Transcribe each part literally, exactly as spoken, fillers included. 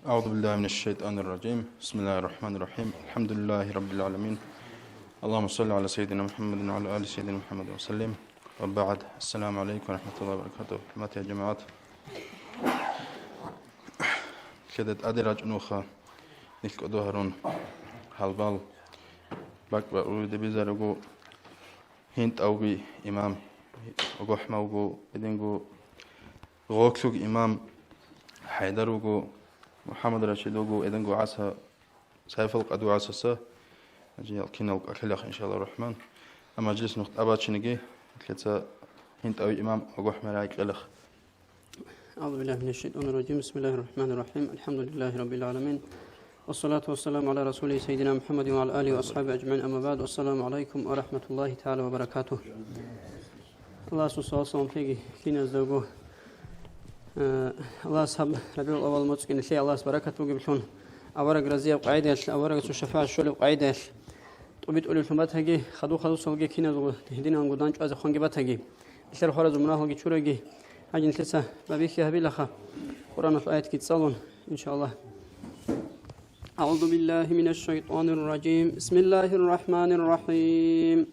أعوذ بالله من الشيطان الرجيم. بسم الله الرحمن الرحيم. الحمد لله رب العالمين. اللهم صل على سيدنا محمد وعلى آل سيدنا محمد وسلم. وبعد. السلام عليكم ورحمة الله وبركاته. ХӀурматиял жамагӀат. Кеда тӀаде рачӀунуха, нилъ кӀодо гьарун, гьалбал бакӀ-бакӀ руридабизарого, ХӀинтӀавги имам ГӀогохӀма вуго, гьединго Гъоклъуги имам ХӀайдар вуго, МухӀаммад Рашид вуго, гьединго ГӀаса, Сайфал Къаду ГӀасаса, гьанже кинал кӀалъилаха, иншаллагь рахман. Амма мажлис нухда бачиниги, лъица ХӀинтӀави имам ГӀогохӀма рагӀи кьелаха. أعوذ بالله من الشيطان الرجيم. بسم الله الرحمن الرحيم. الحمد لله رب العالمين. والصلاة والسلام على رسوله سيدنا محمد وعلى آله وأصحابه أجمعين. أما بعد. السلام عليكم ورحمة الله تعالى وبركاته. Аллагьасул салам-салам лъеги киназдаго. Э, Аллагьас гьаб РабигӀул-аввал моцӀги нилъее Аллагьас баракат бугеблъун, авараг разияб къагӀидаялъ, аварагасул шафагӀат щолеб къагӀидаялъ тӀубитӀулеблъун батаги, хадув-хадусалги киназго гьединанго данчӀвазе хъванги батаги. Нилъер хваразул мунагьалги чураги, гьанже нилъеца бабихьи гьабилаха, Къуръаналъул аятги цӀалун, иншаллагь. أعوذ بالله من الشيطان الرجيم. بسم الله الرحمن الرحيم.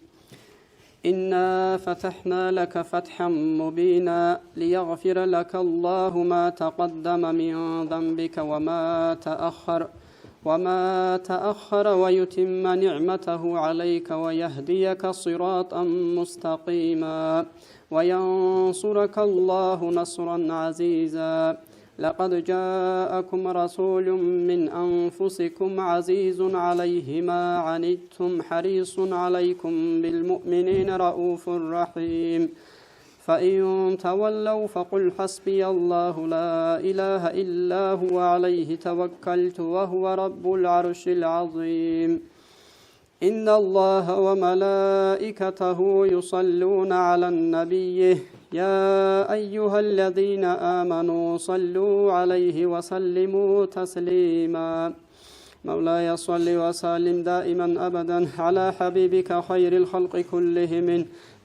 إنا فتحنا لك فتحا مبينا ليغفر لك الله ما تقدم من ذنبك وما تأخر، وما تأخر ويتم نعمته عليك ويهديك صراطا مستقيما وينصرك الله نصرا عزيزا. لقد جاءكم رسول من أنفسكم عزيز عليه ما عنتم حريص عليكم بالمؤمنين رءوف رحيم. فإن تولوا فقل حسبي الله لا إله إلا هو عليه توكلت وهو رب العرش العظيم. إن الله وملائكته يصلون على النبي، يا أيها الذين آمنوا صلوا عليه وسلموا تسليما. مولاي صل وسلم دائما أبدا على حبيبك خير الخلق كلهم.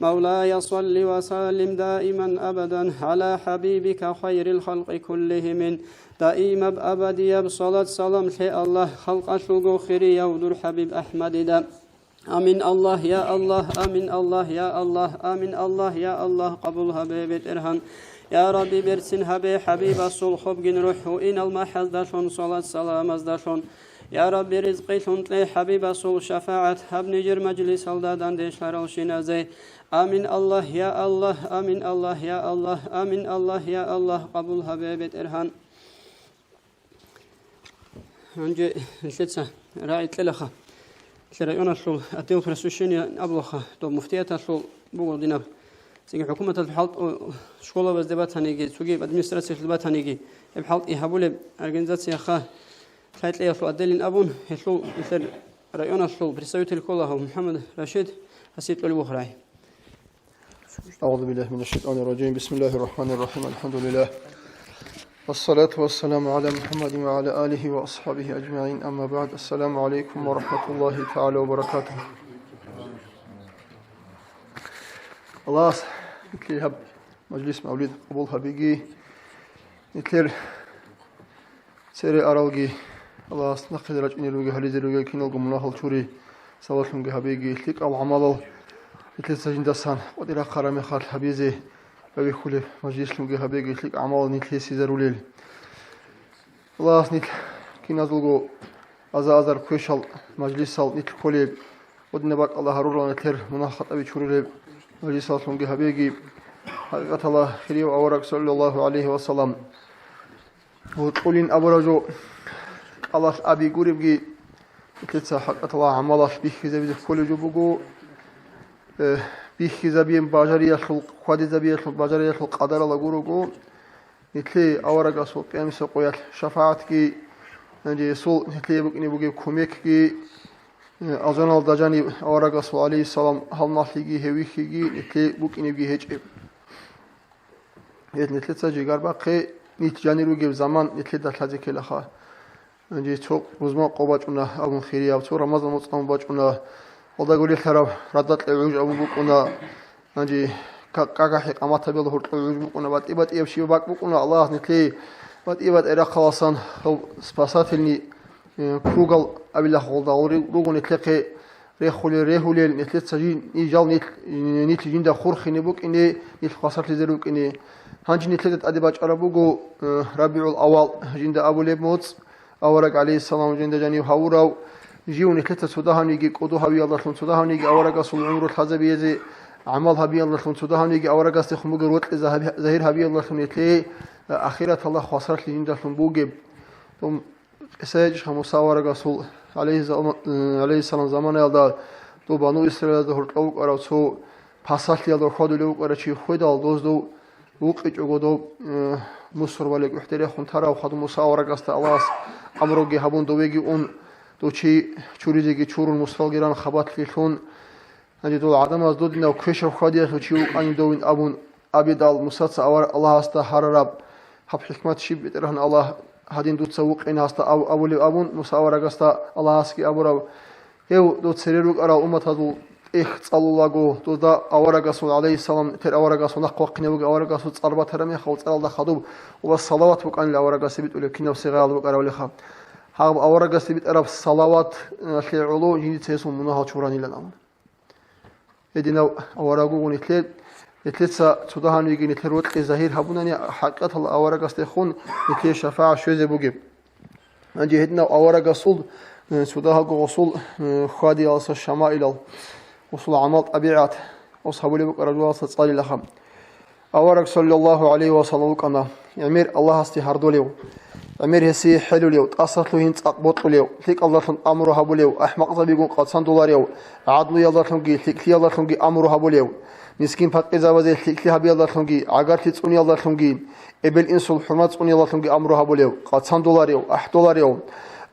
مولاي صل وسلم دائما أبدا على حبيبك خير الخلق كلهم. Даимаб абадияб салат-салам лъе Аллагь, халкъалъулго хирияв дур ХӀабиб АхӀмадида. Амин, Аллагь, я Аллагь, амин, Аллагь, я Аллагь, амин, Аллагь, я Аллагь, къабул гьабе, БетӀергьан. Я Рабби, берцин гьабе ХӀабибасул хобгин рухӀ гьуинал махӀаздалъун, салат-саламаздалъун. Я Рабби, ризкъилъун кье ХӀабибасул шафагӀат, гьаб нижер мажлисалда дандешлъаралщиназе. Амин, Аллагь, я Аллагь, амин, Аллагь, я Аллагь, амин, Аллагь, я Аллагь, къабул гьабе, БетӀергьан. Гьанже нилъеца рагӀи кьелаха. Нилъер районалъул отдел просвещения абулаха, доб муфтияталъул буго динаб. Цинги хӀукуматалъул хӀалтӀу школабазде батаниги, цогидаб администрациялъул батаниги, гьеб хӀалтӀи гьабулеб организацияха лъай-лъаялъул отделин абун, гьелъул нилъер районалъул представитель ккола гьав МухӀаммад Рашид, гьасие кьолеб буго рагӀи. أعوذ بالله من الشيطان الرجيم. بسم الله الرحمن الرحيم. الحمد لله. والصلاة والسلام على محمد وعلى آله وأصحابه أجمعين. أما بعد. السلام عليكم ورحمة الله تعالى وبركاته. Аллагьас нилъее гьаб мажлис-мавлид къабул гьабиги, нилъер цере аралги, Аллагьас нахъе рачӀунел ругел, гьализе ругел киналго мунагьал чури, сабаблъунги гьабеги, лъикӀал гӀамалал нилъеца жиндасан къватӀир рахъараб мехалъ гьабизе бавихьулеб мажлислъунги гьабеги, лъикӀал гӀамалал нилъ гьесизарулел. Аллагьас нилъ киназулго аза-азар квешал мажлисал нилъ кколеб, гьединаб бакӀалда гьарурал нилъер мунагь-хатӀаби чурулеб мажлисаллъунги гьабеги. ХӀакъикъаталда, хирияв авараг, саллаллагьу гӀалайгьи ва саллам, вокьулин абураб жо кӀалалъ аби гуребги, нилъеца хӀакъикъаталда гӀамалалъ бихьизабизе кколеб жо буго, э, бихьизабизе бажариялъул, хьвадизабиялъул бажариялъул къадаралда гурого. Нилъее аварагасул къиямасеб къоялъ шафагӀатги, гьанже гьесул нилъее букӀине бугеб кумекги, э, азаналда жаниб аварагасул, гӀалайгьиссалам, гьалмагълъиги гьев вихьиги нилъее букӀинебги гьечӀеб. Гьел нилъеца жигар бахъе, нилъ жанир ругеб заман нилъеда лъазе ккелаха. Гьанже цо рузман къо бачӀуна абун хирияб, цо рамазан моцӀ абун бачӀуна, гьелдаго релълъараб радакье гӀуж абун букӀуна. Гьанже ка-, кагахӀи къаматабиялда гьоркьоб гӀуж букӀуна, батӀи-батӀияб щибаб бакӀ букӀуна, Аллагьас нилъее БатӀи-батӀи рахъаласан гьав спасательный, э, кругал абилахъ гъолдал руго нилъехъе рехулел, регьулел, нилъеца жи-, жал нилъ, нилъ жинда хурхине букӀине, нилъ хвасарлъизе рукӀине. Гьанже нилъеда тӀаде бачӀараб буго, э, РабигӀул-аввал жинда абулеб моцӀ, авараг гӀалейхиссалам жинда жанив гьавурав, жив нилъеца цо дагьабниги кӀодо гьавиялдалъун, цо дагьабниги аварагасул гӀумру лъазабизе гӀамал гьабиялдалъун, цо дагьабниги аварагасдехун бугеб рокьи загьаб-, загьир гьабиялдалъун нилъее ахираталда хвасарлъи жиндалъун бугеб. Дун къиса гьечӀищха Муса аварагасул, гӀалейхи зама-, э, гӀалейхиссалам, заманаялда дов Бану Исраилазда гьоркьов вукӀарав цо пасалъиялда хьвадулев вукӀарав чи хведал, доздов вукъичӀого доб, э, мусор валикӀухӀде рехун тарав хадуб Муса аварагасда Аллагьас амруги гьабун довеги ун, дов чи чуризеги чурун, мусалги ран хабалъги лъун, гьанже дол гӀадамаз додинав квешаб хьвадиялъул чи вукӀанин довин абун абидал, Мусаца авар Аллагьасда гьарараб гьаб хӀикмат щиб, БетӀергьан Аллагь, гьадин дуца вукъин гьасда аб-, абулеб абун, Муса аварагасда Аллагьасги абураб, гьев дов цере рукӀарал умматазул тӀехь цӀалулаго, дозда аварагасул, гӀалейхиссалам, тер аварагасул нахъ вахъине вугев аварагасул цӀар батараб мехалъ цӀаралда хадуб ва салават букӀанила аварагасе битӀулеб кинаб сигъаялда букӀараб леха. Гьаб аварагасе битӀараб салаваталъе гӀоло жиндица гьесул мунагьал чуранилан абун. Гьединав авараг вуго нилъер, нилъеца цо дагьабниги нилъер рокьи загьир гьабунани, хӀакъикъаталда аварагасдехун нилъее шафагӀат щвезе бугеб. Гьанже гьединав аварагасул, э, цо дагьабго гъосул, э, хьвадиялдаса шамаилал, гъосул гӀамал-тӀабигӀат, гъос гьабулеб букӀараб жоялдаса цӀалилаха. Авараг, саллаллагьу гӀалайгьи ва саллам, вукӀана гӀемер Аллагьасде гьардулев, гӀемер гьесие хӀелулев, тӀасалъугьин цӀакъ бокьулев, лъикӀалдалъун амру гьабулев, ахӀмакъзабигун къацандуларев, гӀадлуялдалъунги лъикӀлъиялдалъунги амру гьабулев, мискин-пакъирзабазе лъикӀлъи гьабиялдалъунги, гӀагарлъи цӀуниялдалъунги, эбел-инсул хӀурмат цӀуниялдалъунги амру гьабулев, къацандуларев, ахӀдоларев,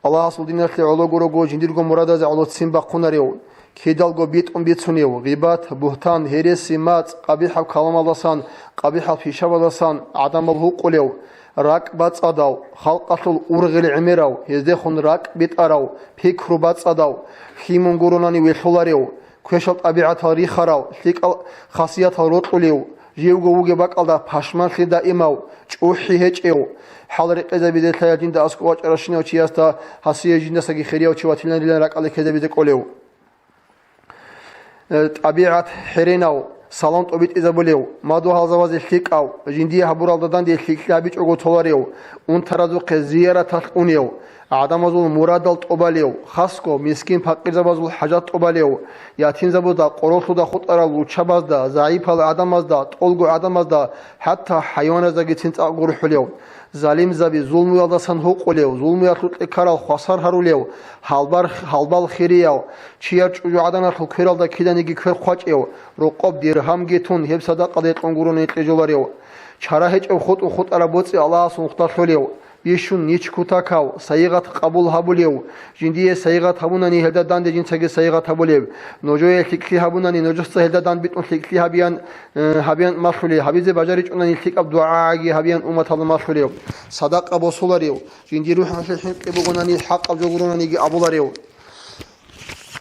Аллагьасул диналъе гӀоло гурого жиндирго мурадазе гӀоло ццин бахъунарев, кидалго битӀун бицунев, гъибат, бугьтан, гьереси, мацӀ, къабихӀаб каламалдасан, къабихӀал пишабаздасан гӀадамал гьукъулев, ракӀ бацӀцӀадав, халкъалъул ургъел гӀемерав, гьездехун ракӀ битӀарав, пикру бацӀцӀадав, лъимун гуронани велъуларев, квешал тӀабигӀатал рихарав, лъикӀал хасиятал рокьулев, живго вугеб бакӀалда пашманлъи даимав, чӀухӀи гьечӀев, хӀал рекъезабизе лъай гьадинда аскӀов вачӀаращинав чиясда гьасие жиндасаги хирияв чи ватиланилан ракӀалде ккезабизе кӀолев. Э, тӀабигӀат хӀеренав, салам тӀобитӀизабулев, мадугьалзабазе лъикӀав, жиндие гьабуралда данде лъикӀлъи гьабичӀого толарев, унтаразухъе зияраталъ унев, гӀадамазул мурадал тӀобалев, хасго мискин-пакъирзабазул хӀажат тӀобалев, ятимзабазда, къоролъуда хутӀарал руччабазда, загӀипал гӀадамазда, тӀолго гӀадамазда, хӀатта хӀайваназдаги цин цӀакъ гурхӀулев, залимзаби зулмуялдасан гьукъулев, зулмуялъукье ккарал хвасар гьарулев, гьалбар-, гьалбал хирияв, чияр чӀужугӀаданалъул квералда киданиги квер хъвачӀев, рокъоб диргьамги тун, гьеб садакъаде кьун гурони кьижоларев, чара гьечӀеб хутӀун хутӀараб боцӀи Аллагьасул нухда лъолев, бищун нич кутакав, сайигъат къабул гьабулев, жиндие сайигъат гьабунани гьелда данде жинцаги сайигъат гьабулев, нужее лъикӀлъи гьабунани нужеца гьелда дандбитӀун лъикӀлъи гьабиян, э, гьабиян малъулев, гьабизе бажаричӀунани лъикӀаб дугӀаги гьабиян умматалда малъулев, садакъа босуларев, жиндир рухӀалъе хӀинкъи бугонани хӀакъаб жо гуронаниги абуларев,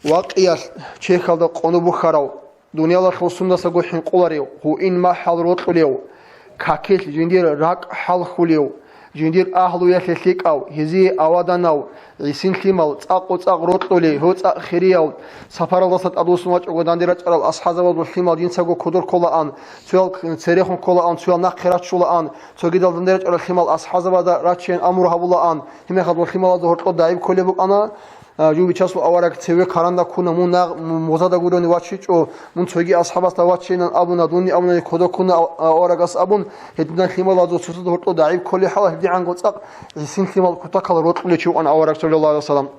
вакъиялъ чехьалда къону бухьарав, дуниялалъул сундасаго хӀинкъуларев, гьуин махӀал рокьулев, какилъ жиндир ракӀ хӀалхьулев, жиндир агьлуялъе лъикӀав, гьезие аваданав, гӀисин-лъимал цӀакъу-цӀакъ рокьулей, гьоцӀакъ хирияв, сапаралдаса тӀадвуссун вачӀого данде рачӀарал асхӀазабазул лъимал жинцаго кодор кколаан, цоял церехун кколаан, цоял нахъе раччулаан, цогидал данде рачӀарал лъимал асхӀазабазда раччейин амру гьабулаан, гьебмехалъ дол лъималазда гьоркьоб дагӀиб кколеб букӀана. А, жив бичасул авараг цеве каранда ккуна, мун нагъ-, м-, музада гурони вачичӀо, мун цоги асхӀабасда вачейилан абуна, дунни абунани кодо ккуна ав-, аварагас абун, гьединан лъималазул цоцазда гьоркьоб дагӀиб кколей хӀала, гьедигӀанго цӀакъ гӀисин-лъимал кутакал рокьулей чи вукӀана авараг, саллаллагьу гӀалайгьи вассалам.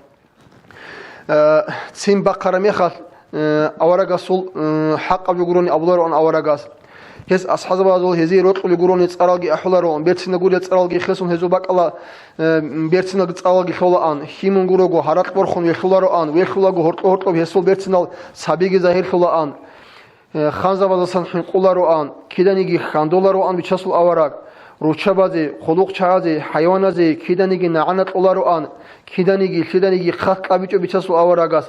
Э, цин бахъараб мехалъ, э, аварагасул, э, хӀакъаб жо гурони абулароан аварагас. Гьес асхӀазабазул гьезие рокьулей гурони цӀаралги ахӀулароан, берцинал гурел цӀаралги хесун гьезул бакӀалда, э, берцинал цӀаралги лъолаан, хьимун гурого гьаракь борхун велъулароан, велъулаго гьоркьо-гьоркьоб гьесул берцинал цабиги загьирлъулаан. Э, ханзабаздасан хӀинкъулароан, киданиги хьандолароан бичасул авараг. руччабазе, хъулухъчагӀазе, хӀайваназе киданиги нагӀана кьолароан, киданиги, лъиданиги хъат кьабичӀо бицасул аварагас,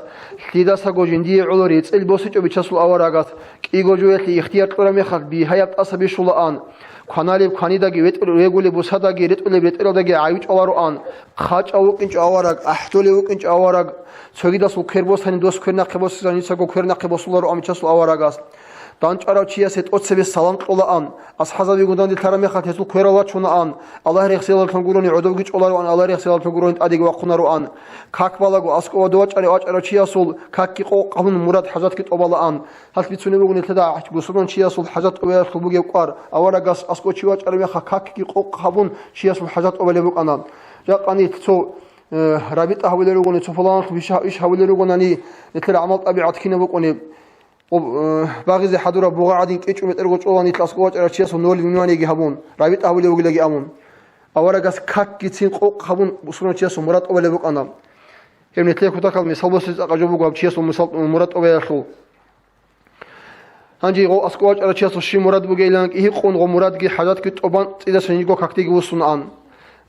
лъидасаго жиндие гӀоло рецӀел босичӀо бицасул аварагас, кӀиго жоялъе ихтияр кьураб мехалъ бигьаяб тӀаса бищулаан, кваналеб кванидаги, ветӀ-, регулеб бусадаги, ретӀулеб ретӀелалдаги гӀайвичӀолароан, хъачӀав вукӀинчӀо авараг, ахӀдолев вукӀинчӀо авараг, цогидасул квер босани, дос квер нахъе босизанисаго квер нахъе босулароан бицасул аварагас. ДандчӀварав чиясе тӀоцебе салам кьолаан, асхӀазабигун данделъараб мехалъ гьезул кверал рачунаан, Аллагь рехсеялъун гурони гӀодовги чӀолароан, Аллагь рехсеялъун гурони тӀадеги вахъунароан. Как балаго, аскӀов вачӀарав, вачӀарав чиясул какги къокъ гьабун мурад хӀажатги тӀобалаан. Гьалъ бицунеб буго нилъеда бусурман чиясул хӀажат тӀобаялъул бугеб кӀвар, аварагас аскӀов чи вачӀараб мехалъ какги къокъ гьабун чиясул хӀажат тӀобалеб букӀана. Жакъа нилъ цо, э, рабитӀа гьабулел ругони, цо пуланлъун иш, иш гьабулел ругонани, нилъер гӀамал-тӀабигӀат кинаб букӀунеб? Къуб-, э, багъизе хӀадураб бугъа гӀадин кӀечӀо метӀерго чӀолан нилъ аскӀов вачӀарав чиясул ноль вниманиеги гьабун, рабитӀа гьабулев вугилаги абун. Аварагас какгицин къокъ гьабун бусурман чиясул мурад тӀобалеб букӀана. Гьеб нилъее кутакал мисал босизе цӀакъ жо буго гьаб чиясул мисал, мурад тӀобаялъул. Гьанже гъов аскӀов вачӀарав чиясул щиб мурад бугейилан кӀигьикъун гъов мурадги хӀажатги тӀобан цӀидасан жиндирго какдеги вуссунаан.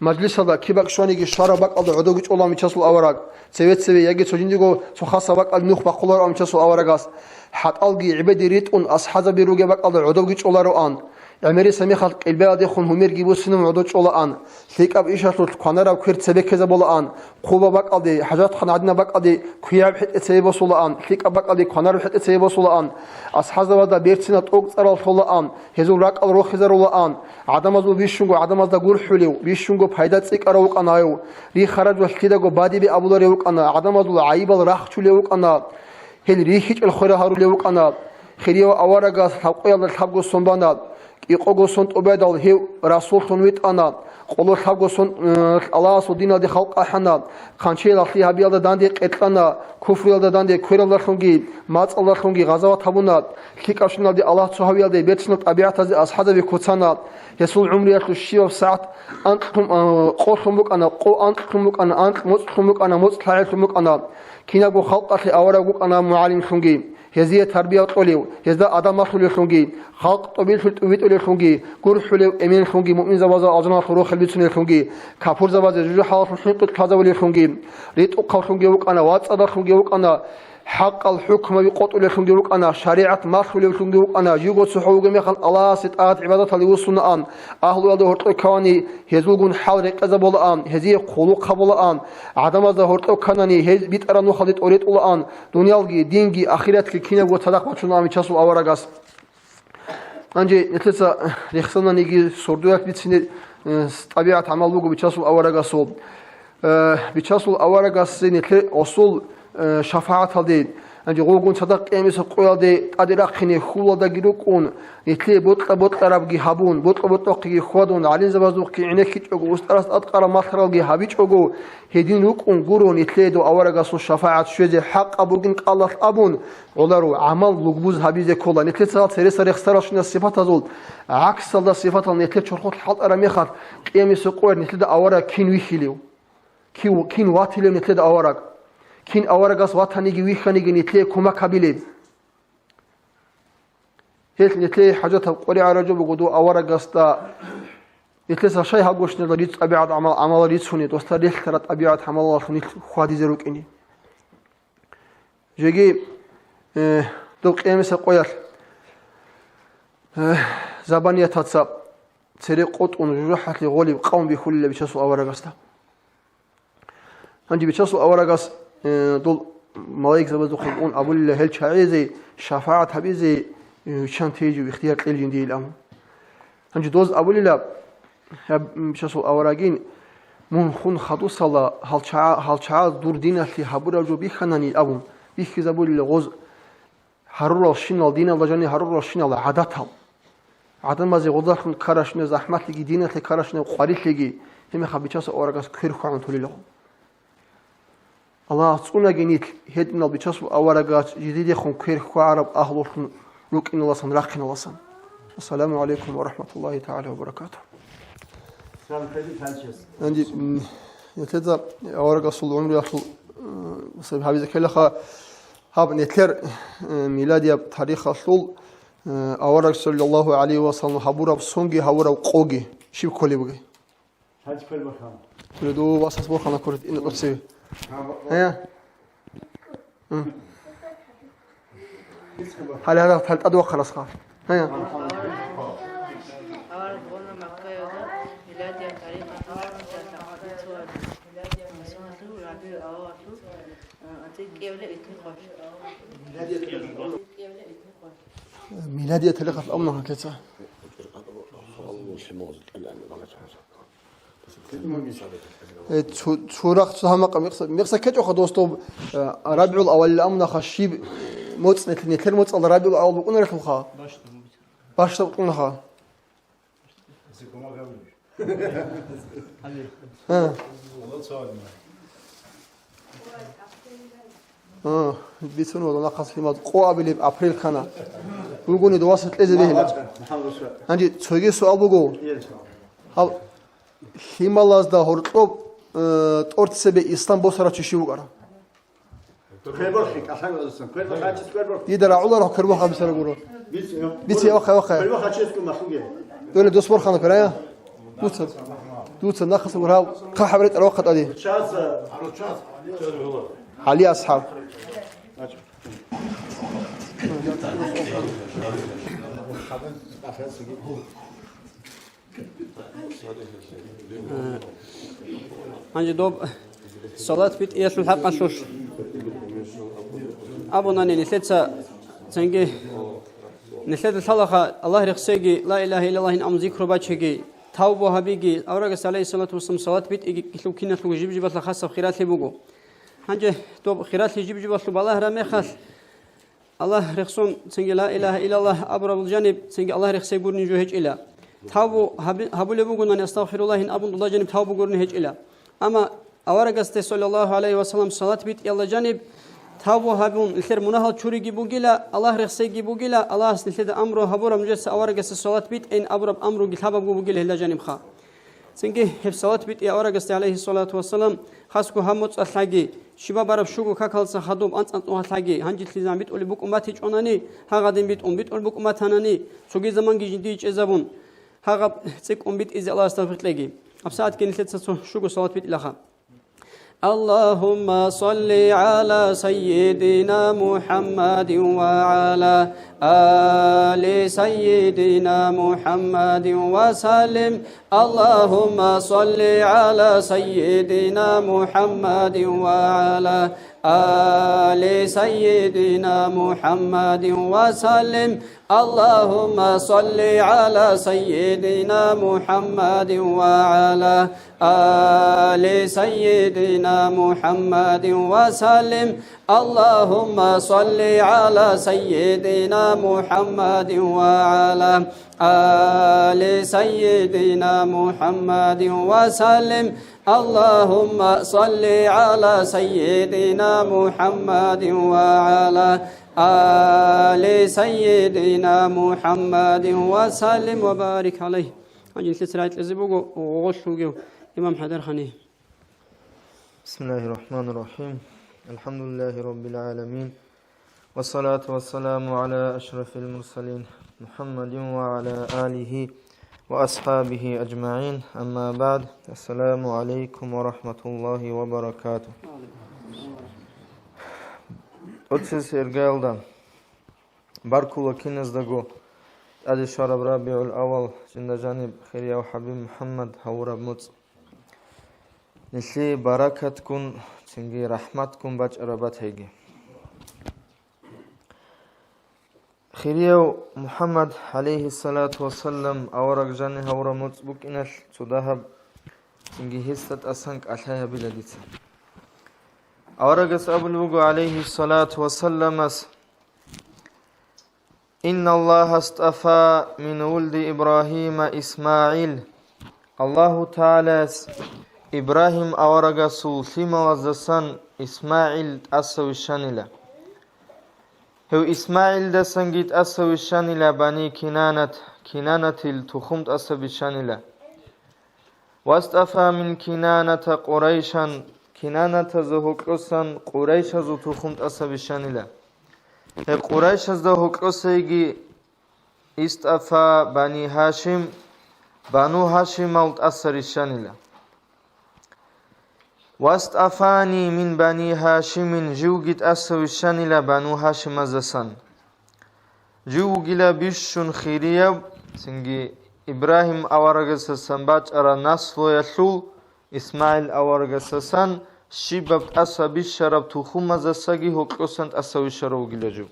Мажлисалда киб бакӀ щваниги щвараб бакӀалда гӀодовги чӀолаан бицасул авараг, цеве-цеве яги цо жиндирго цо хасаб бакӀалде нух бахъулароан бицасул аварагас, хӀатӀалги гӀебеде ритӀун асхӀазаби ругеб бакӀалда гӀодовги чӀолароан. ГӀемерисеб мехалъ къилбаялдехун гьумерги буссинабун гӀодов чӀолаан. ЛъикӀаб ишалъулъ кванараб квер цебе ккезабулаан. Хъубаб бакӀалде, хӀажатхана гӀадинаб бакӀалде квияб хӀетӀе цебе босулаан, лъикӀаб бакӀалде кванараб хӀетӀе цебе босулаан. АсхӀазабазда берцинал тӀокӀцӀарал лъолаан, гьезул ракӀал рохизарулаан. ГӀадамазул бищунго гӀадамазда гурхӀулев, бищунго пайда цӀикӀкӀарав вукӀана гьев. Рихараб жо лъидаго бадибе абуларев вукӀана, гӀадамазул гӀайибал рахчулев вукӀана. Гьел рихьичӀел хвера гьарулев вукӀана. Хирияв аварагас лъабкъоялда лъабго сон бана. КӀикъого сон тӀубаялда гьев расуллъун витӀана. Къоло лъабго сон, э, Аллагьасул диналде халкъ ахӀана. Хъанчиялъе гьабиялда данде къеркьана. Куфруялда данде квералдалъунги, мацӀалдалъунги гъазават гьабуна. ЛъикӀабщиналде Аллагь цо гьавиялде берцинал тӀабигӀатазе асхӀазаби куцана. Гьесул гӀумруялъул щибаб сагӀат анкьлъун, э, къолъун букӀана, къо анкьлъун букӀана, анкь моцӀлъун букӀана, моцӀ лъагӀеллъун букӀана. Кинабго халкъалъе авараг вукӀана мугӀалимлъунги. Гьезие тарбия кьолев, гьезда адаб малъулевлъунги, халкъ тӀобилъун тӀубитӀулевлъунги, гурхӀулев эменлъунги, муъминзабазда алжаналъул рохел бицуневлъунги, капурзабазе жужахӀалалъул хӀинкъи лъазавулевлъунги, ритӀухъавлъунги вукӀана, вацӀцӀадавлъунги вукӀана, хӀакъал хӀукмаби къотӀулевлъунги вукӀана, шаригӀат малъулевлъунги вукӀана, живго цохӀо вугеб мехалъ Аллагьасе тӀагӀат-гӀибадаталде вуссунаан, агьлуялда гьоркьор ккани гьезулгун хӀал рекъезабулаан, гьезие хъулухъ гьабулаан, гӀадамазда гьоркьор кканани гьез битӀараб нухалде тӀоретӀулаан, дуниялги, динги, ахиратги кинабго цадахъ бачунаан бицасул аварагас. Гьанже нилъеца рехсананиги сордоялъ бицине, э, тӀабигӀат гӀамал буго бицасул аварагасул. Э, бицасул аварагасде нилъе гъосул, э, шафагӀаталде, гьанже гъолгун цадахъ къиямиса къоялде тӀаде рахъине хьулалдаги рукӀун, нилъее бокьа-бокьарабги гьабун, бокьа-бокьахъеги хьвадун, гӀалимзабаздухъги гӀенеккичӀого, устарас тӀадкъараб малъаралги гьабичӀого, гьедин рукӀун гуро нилъее дов аварагасул шафагӀат щвезе хӀакъаб бугин кӀалалъ абун, гӀоларо, гӀамал лугбуз гьабизе ккола. Нилъеца гьал цереса рехсаралщинаб сипатазул гӀаксалда сипатал нилъер чорхолъ хӀалтӀараб мехалъ, къиямиса къоялъ нилъеда авараг кин вихьилев? Кив-, кин ватилев нилъеда авараг? Кин аварагас ватаниги вихьаниги нилъее кумак гьабилеб? Гьелъ нилъее хӀажатаб къваригӀараб жо буго дов аварагасда. Нилъеца шай гьабгощинала рицц-, тӀабигӀат гӀамал, гӀамал рицуни, досда релълъараб тӀабигӀат гӀамалалъун нилъ хьвадизе рукӀине. Жеги, э, дов къиямиса къоялъ, э, забаниятаца цере къотӀун жужахӀалъе гъолеб къавм бихьулила бицасул аварагасда. Гьанже бицасул аварагас, э, дол малаикзабаздухъе ун абулила гьел чагӀизе шафагӀат гьабизе, э, виччан тей жив ихтияр кьел жиндиейилан. Гьанже доз абулила, гьаб, м, бицасул аварагин, мун хун хадусала гьал чагӀа-, гьал чагӀаз дур диналъе гьабураб жо бихьанани абун, бихьизабулила гъоз гьарурал щинал, диналда жани гьарурал щинал гӀадатал. ГӀадамазе гъозалъун ккаращинаб захӀматлъиги, диналъе ккаращинаб къварилъиги, гьебмехалъ бицасул аварагас квер хвагӀун толиларо. Аллагьас цӀунаги нилъ гьединал бицасул аварагас жидедехун квер хвагӀараб агьлулъун рукӀиналасан, рахъиналасан. Ассаламу гӀалайкум ва рахӀматуллагьи тагӀала ва баракатугь. Салам алейкум, Франчес. Гьанже, м, нилъеда аварагасул гӀумруялъул, м, гьабизе ккелаха, гьаб нилъер, э, миладияб тарихалъул, э, авараг саллаллагьу гӀалайгьи ва саллам гьабураб сонги гьабураб къоги. Щиб кколеб бугеб? Гьанже квер бахъана. Квер ду васас бахъана квер ин тӀоцеве. Гьа, ба-, ба-, гьая. М. Гьале гьарал тӀад вахъарасха. Гьая. Миладияталихъалъ амнахъа кеца. Э, цу-, цурахъ цо гьамакъа мекъса-, мекъса ккечӀоха, дос, доб, э, РабигӀул авалил амнахъа щиб моцӀ нилъ-, нилъер моцӀалда РабигӀул авал букӀунарелъулха? Башда букӀунаха. Гьа. Гьа, бицун вала нахъас лъимал къо абилеб апрель ккана. Бугони дуваса кьезе бегьила. Гьанже цоги суал буго. Гьаб лъималазда гьоркьоб, э, тӀорцебе ислам босарав чи щив вукӀара? Квербахъи, кӀалъан вазасан. Квербахъи, гьачис квербахъи. Дида рагӀуларо квербахъ абисара гуро. Бице, Бице, вахъа, вахъа. Квербахъи гьачиясго махуге. Дола дос борхана кверая? Дуца. Дуца нахъаса гурав. Хъа хабар тӀара вахъа тӀади. Часа. ГӀали асхӀаб. Гьанже доб салат битӀиялъул хӀакъалъулъ абунани нилъеца цинги, нилъеда лъалаха Аллагь рехсеги, ла илагьа иллаллагьин абун зикру бачеги, тавбу гьабиги, аварагас, гӀалайгьиссалату вассалам, салат битӀиги киналъулго жиб-жибалъа хасаб хиралъи буго. Гьанже доб хиралъи жиб-жибалъул балагьараб мехалъ, Аллагь рехсон, цинги ла илагьа иллаллагь абураб жаниб, цинги Аллагь рехсей гурин жо гьечӀила. Тавбу гьаби-, гьабулеб бугонани, астагъфируллагьин абун дуда жаниб тавбу гурин гьечӀила. Амма аварагасде, саллаллагьу гӀалайгьи ва саллам, салат битӀиялда жаниб тавбу гьабун, нилъер мунагьал чуриги бугила, Аллагь рехсейги бугила, Аллагьас нилъеда амру гьабураб нужеца аварагасде салат битӀейин абураб амруги лъабабго бугила гьелда жанибха. Цинги гьеб салат битӀи аварагасде, гӀалайгьиссалату вассалам, хасго гьаб моцӀалъаги, щибаб бараб щуго какалдаса хадуб анцӀ-анцӀ нухалъаги, гьанжелъизан битӀулеб букӀун батичӀонани, гьагъадин битӀун, битӀулеб букӀун батанани, цоги заманги жиндие чӀезабун, гьагъаб цӀикӀкӀун битӀизе Аллагьас тавфикъ кьеги. ГьабсагӀатги нилъеца цо щуго салат битӀилаха. اللهم صل على سيدنا محمد وعلى آل سيدنا محمد وسلم. اللهم صل على سيدنا محمد وعلى آل سيدنا محمد وسلم. اللهم صل على سيدنا محمد وعلى آل سيدنا محمد وسلم. اللهم صل على سيدنا محمد وعلى آل سيدنا محمد وسلم. اللهم صل على سيدنا محمد وعلى آل سيدنا محمد وسلم وبارك عليه. Гьанже нилъеца рагӀи кьезе буго гъолъ вугев имам ХӀайдарханихъ. بسم الله الرحمن الرحيم. الحمد لله رب العالمين. والصلاة والسلام على أشرف المرسلين محمد وعلى آله وأصحابه أجمعين. أما بعد. السلام عليكم ورحمة الله وبركاته. Оцис иргаялда баркула киназдаго тӀаде щвараб РабигӀул авал, жинда жаниб хирияв ХӀабиб МухӀаммад гьавураб моцӀ. Нилъее баракатгун, цинги рахӀматгун бачӀараб батайги. Хирияв МухӀаммад, гӀалайгьиссалату вассалам, авараг жаниб гьавураб моцӀ букӀиналъ цо дагьаб, цинги гьесда тӀасан кӀалъай гьабила дица. Аварагас абулеб буго, гӀалайгьиссалату вассаламас: إن الله اصطفى من ولد إبراهيم إسماعيل. Аллагьу ТагӀалас Ибрагьим аварагасул лъималаздасан ИсмагӀил тӀаса вищанила. Гьев ИсмагӀилдасанги тӀаса вищанила бани Кинанат, Кинанатил тухум тӀаса вищанила. واصطفى من كنانة قريشا, кинанатазда гьоркьосан къурайшазул тухум тӀаса вищанила. Гьеб къурайшазда гьоркьосайги اصطفى بني هاشم, Бану Гьашимал тӀаса рищанила. «Вастафани мин бани Гьашимин», живги тӀаса вищанила Бану Гьашимазасан. Жив вугила бищун хирияб, цинги Ибрагьим аварагасасан бачӀараб наслуялъул, ИсмагӀил аварагасасан щибаб тӀаса бищараб тухумазасаги гьоркьосан тӀаса вищарав вугила жив.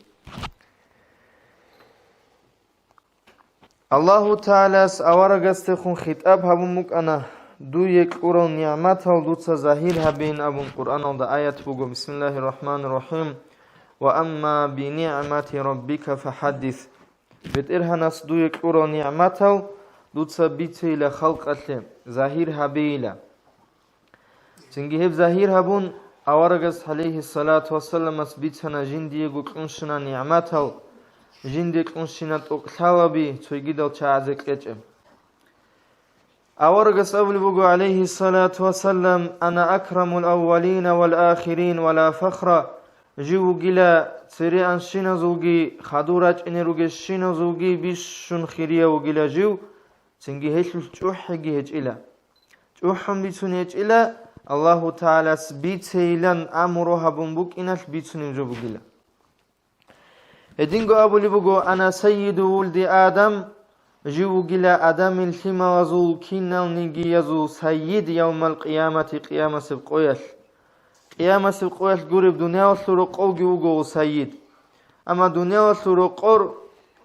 Аллагьу ТагӀалас аварагасдехун хитӀаб гьабун букӀана: «Дуе кьурал нигӀматал дуца загьир гьабейин», – абун Къуръаналда аят буго: «Бисмиллагьир рахӀманир рахӀим. Ва амма би нигӀмати раббика фахӀаддис». БетӀергьанас дуе кьурал нигӀматал дуца бицейила халкъалъе, загьир гьабейила. Цинги гьеб загьир гьабун, аварагас, гӀалайгьиссалату вассаламас, бицана жиндиего кьунщина нигӀматал, жинде кьунщина тӀокӀлъалаби цойгидал чагӀазе кьечӀеб. Аварагас абулеб буго, гӀалайгьиссалату вассалам: «Ана акрамул аввалина вал ахирин ва ла фахра», жив вугила цереанщиназулги, хадур рачӀине ругезщиназулги бищун хирияв вугила жив, цинги гьелъулъ чӀухӀиги гьечӀила. ЧӀухӀун бицун гьечӀила, Аллагьу ТагӀалас бицейилан амру гьабун букӀиналъ бицунеб жо бугила. Гьединго абулеб буго: «Ана сайиду вулди Адам», жив вугила Адамил лъималазул киналнигиязул сайид явмал къиямати, къиямасеб къоялъ. Къиямасеб къоялъ гуреб дуниялалъул рокъовги вуго гьев сайид. Амма дуниялалъул рокъор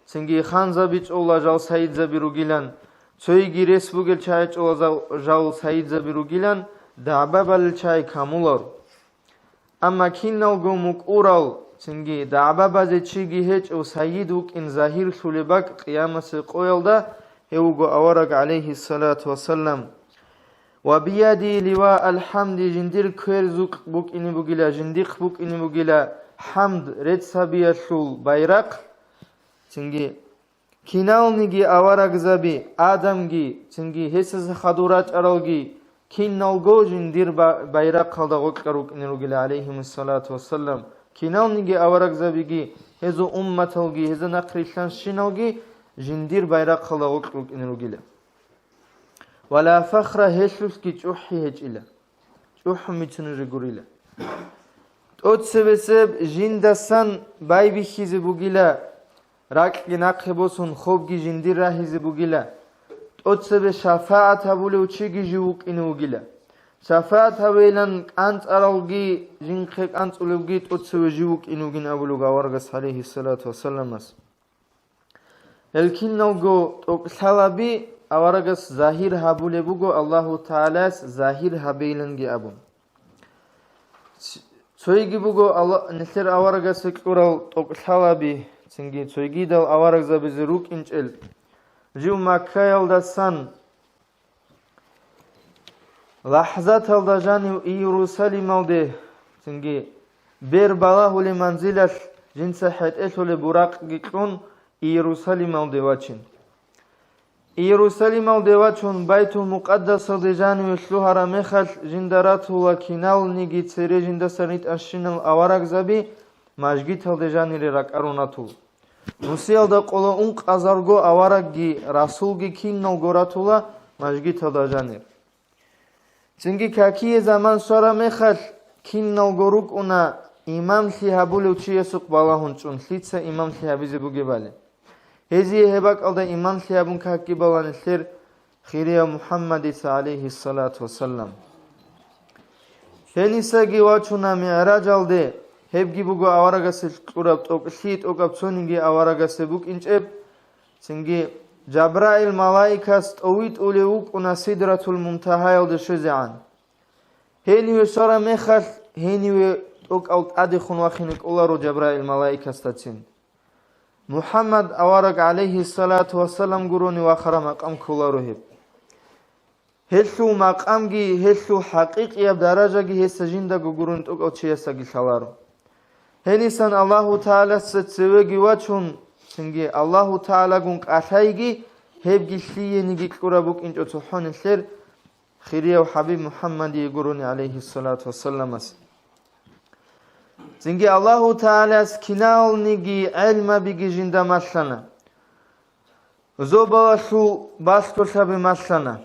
цинги ханзаби чӀола жал сайидзаби ругилан, цойги рес бугел чагӀи чӀола жал, жал сайидзаби ругилан, дагӀба балел чагӀи камулар. Амма киналго мукӀурал, цинги дагӀба базе чиги гьечӀев сайид вукӀин загьирлъулеб бакӀ къиямасеб къоялда, гьев вуго авараг, гӀалайгьиссалату вассалам. «Ва бияди ливаал хӀамди», жиндир кверзукъ букӀине бугила, жиндихъ букӀине бугила хӀамд, рецц гьабиялъул байрахъ. Цинги киналниги аварагзаби, Адамги, цинги гьесда хадур рачӀаралги, киналго жиндир ба-, байрахъалда гъоркьа рукӀине ругила, гӀалайгьимуссалату вассалам. Киналниги аварагзабиги, гьезул умматалги, гьезда нахърилълъанщиналги жиндир байрахъалда гъоркь рукӀине ругила. «Ва ла фахра», гьелъулъги чӀухӀи гьечӀила. ЧӀухӀун бицунеб жо гурила. ТӀоцебесеб жиндасан байбихьизе бугила, ракьги нахъе босун, хобги жиндир рагьизе бугила. ТӀоцебе шафагӀат гьабулев чиги жив вукӀине вугила. ШафагӀат гьавейилан кӀанцӀаралги, жинхъе кӀанцӀулевги тӀоцеве жив вукӀине вугин абулеб аварагас, гӀалайгьиссалату вассаламас. Гьел киналго тӀокӀлъалаби аварагас загьир гьабулеб буго, Аллагьу ТагӀалас загьир гьабейиланги абун. Ц-, цойги буго Алла-, нилъер аварагасе кьурал тӀокӀлъалаби, цинги цойгидал аварагзабизе рукӀинчӀел. Жив Маккаялдасан ЛахӀзаталда жанив Иерусалималде, цинги бер балагьулеб манзилалъ жинца хӀетӀелъулеб буракъги кьун, Иерусалималде вачин. Иерусалималде вачун, Байтул-Мукъадасалде жаниве лъугьараб мехалъ, жинда ратула киналниги цере жиндасан ритӀанщинал аварагзаби мажгиталде жанире ракӀарун ратула. Нусиялда къоло ункъазарго аварагги расулги киналго ратула мажгиталда жанир. Цинги какие заман щвараб мехалъ, киналго рукӀуна имамлъи гьабулев чиясухъ балагьун чӀун, лъица имамлъи гьабизе бугебали. Гьезие гьеб бакӀалда имамлъи гьабун какги балана нилъер хирияв МухӀаммадица, гӀалайгьиссалату вассалам. Гьенисаги вачуна МигӀражалде, гьебги буго аварагасе кьураб тӀокӀлъи тӀокӀаб цониги аварагасе букӀинчӀеб, цинги Жабраил малаикас тӀовитӀулев вукӀуна Сидратул Мунтагьаялде щвезегӀан. Гьениве щвараб мехалъ, гьениве тӀокӀал тӀадехун вахине кӀоларо Жабраил малаикасдацин. МухӀаммад авараг, гӀалайгьиссалату вассалам, гурони вахараб макъам кколаро гьеб. Гьелъул макъамги, гьелъул хӀакъикъияб даражаги гьесда жиндаго гурони тӀокӀав чиясдаги лъаларо. Гьенисан Аллагьу ТагӀаласда цевеги вачун, цинги Аллагьу ТагӀалагун кӀалъайги, гьебги лъиениги кьураб букӀинчӀо цохӀо нилъер хирияв ХӀабиб МухӀаммадие гурони, гӀалайгьиссалату вассаламас. Цинги Аллагьу ТагӀалас киналниги гӀелмабиги жинда малъана. Зобалалъул балъголъаби малъана,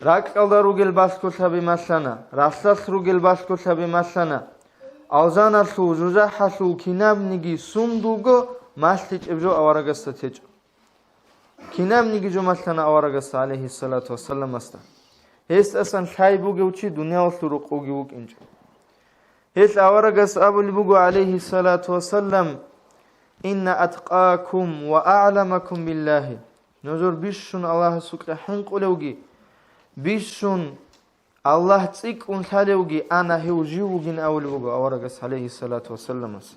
ракьалда ругел балъголъаби малъана, ралъдалъ ругел балъголъаби малъана, алжаналъул, жужахӀалъул кинабниги сундулго малъичӀеб жо аварагасда течӀо. Кинабниги жо малъана аварагасда, гӀалайгьиссалату вассаламасда. Гьесдасан лъай бугев чи дуниялалъул рокъовги вукӀинчӀо. Гьел аварагас абулеб буго, гӀалайгьиссалату вассалам: «Инна аткъакум ва а'ламакум биллагьи». Нужер бищун Аллагьасукьа хӀинкъулевги, бищун Аллагь цӀикӀкӀун лъалевги ана гьев жив вугин абулеб буго аварагас, гӀалайгьиссалату вассаламас.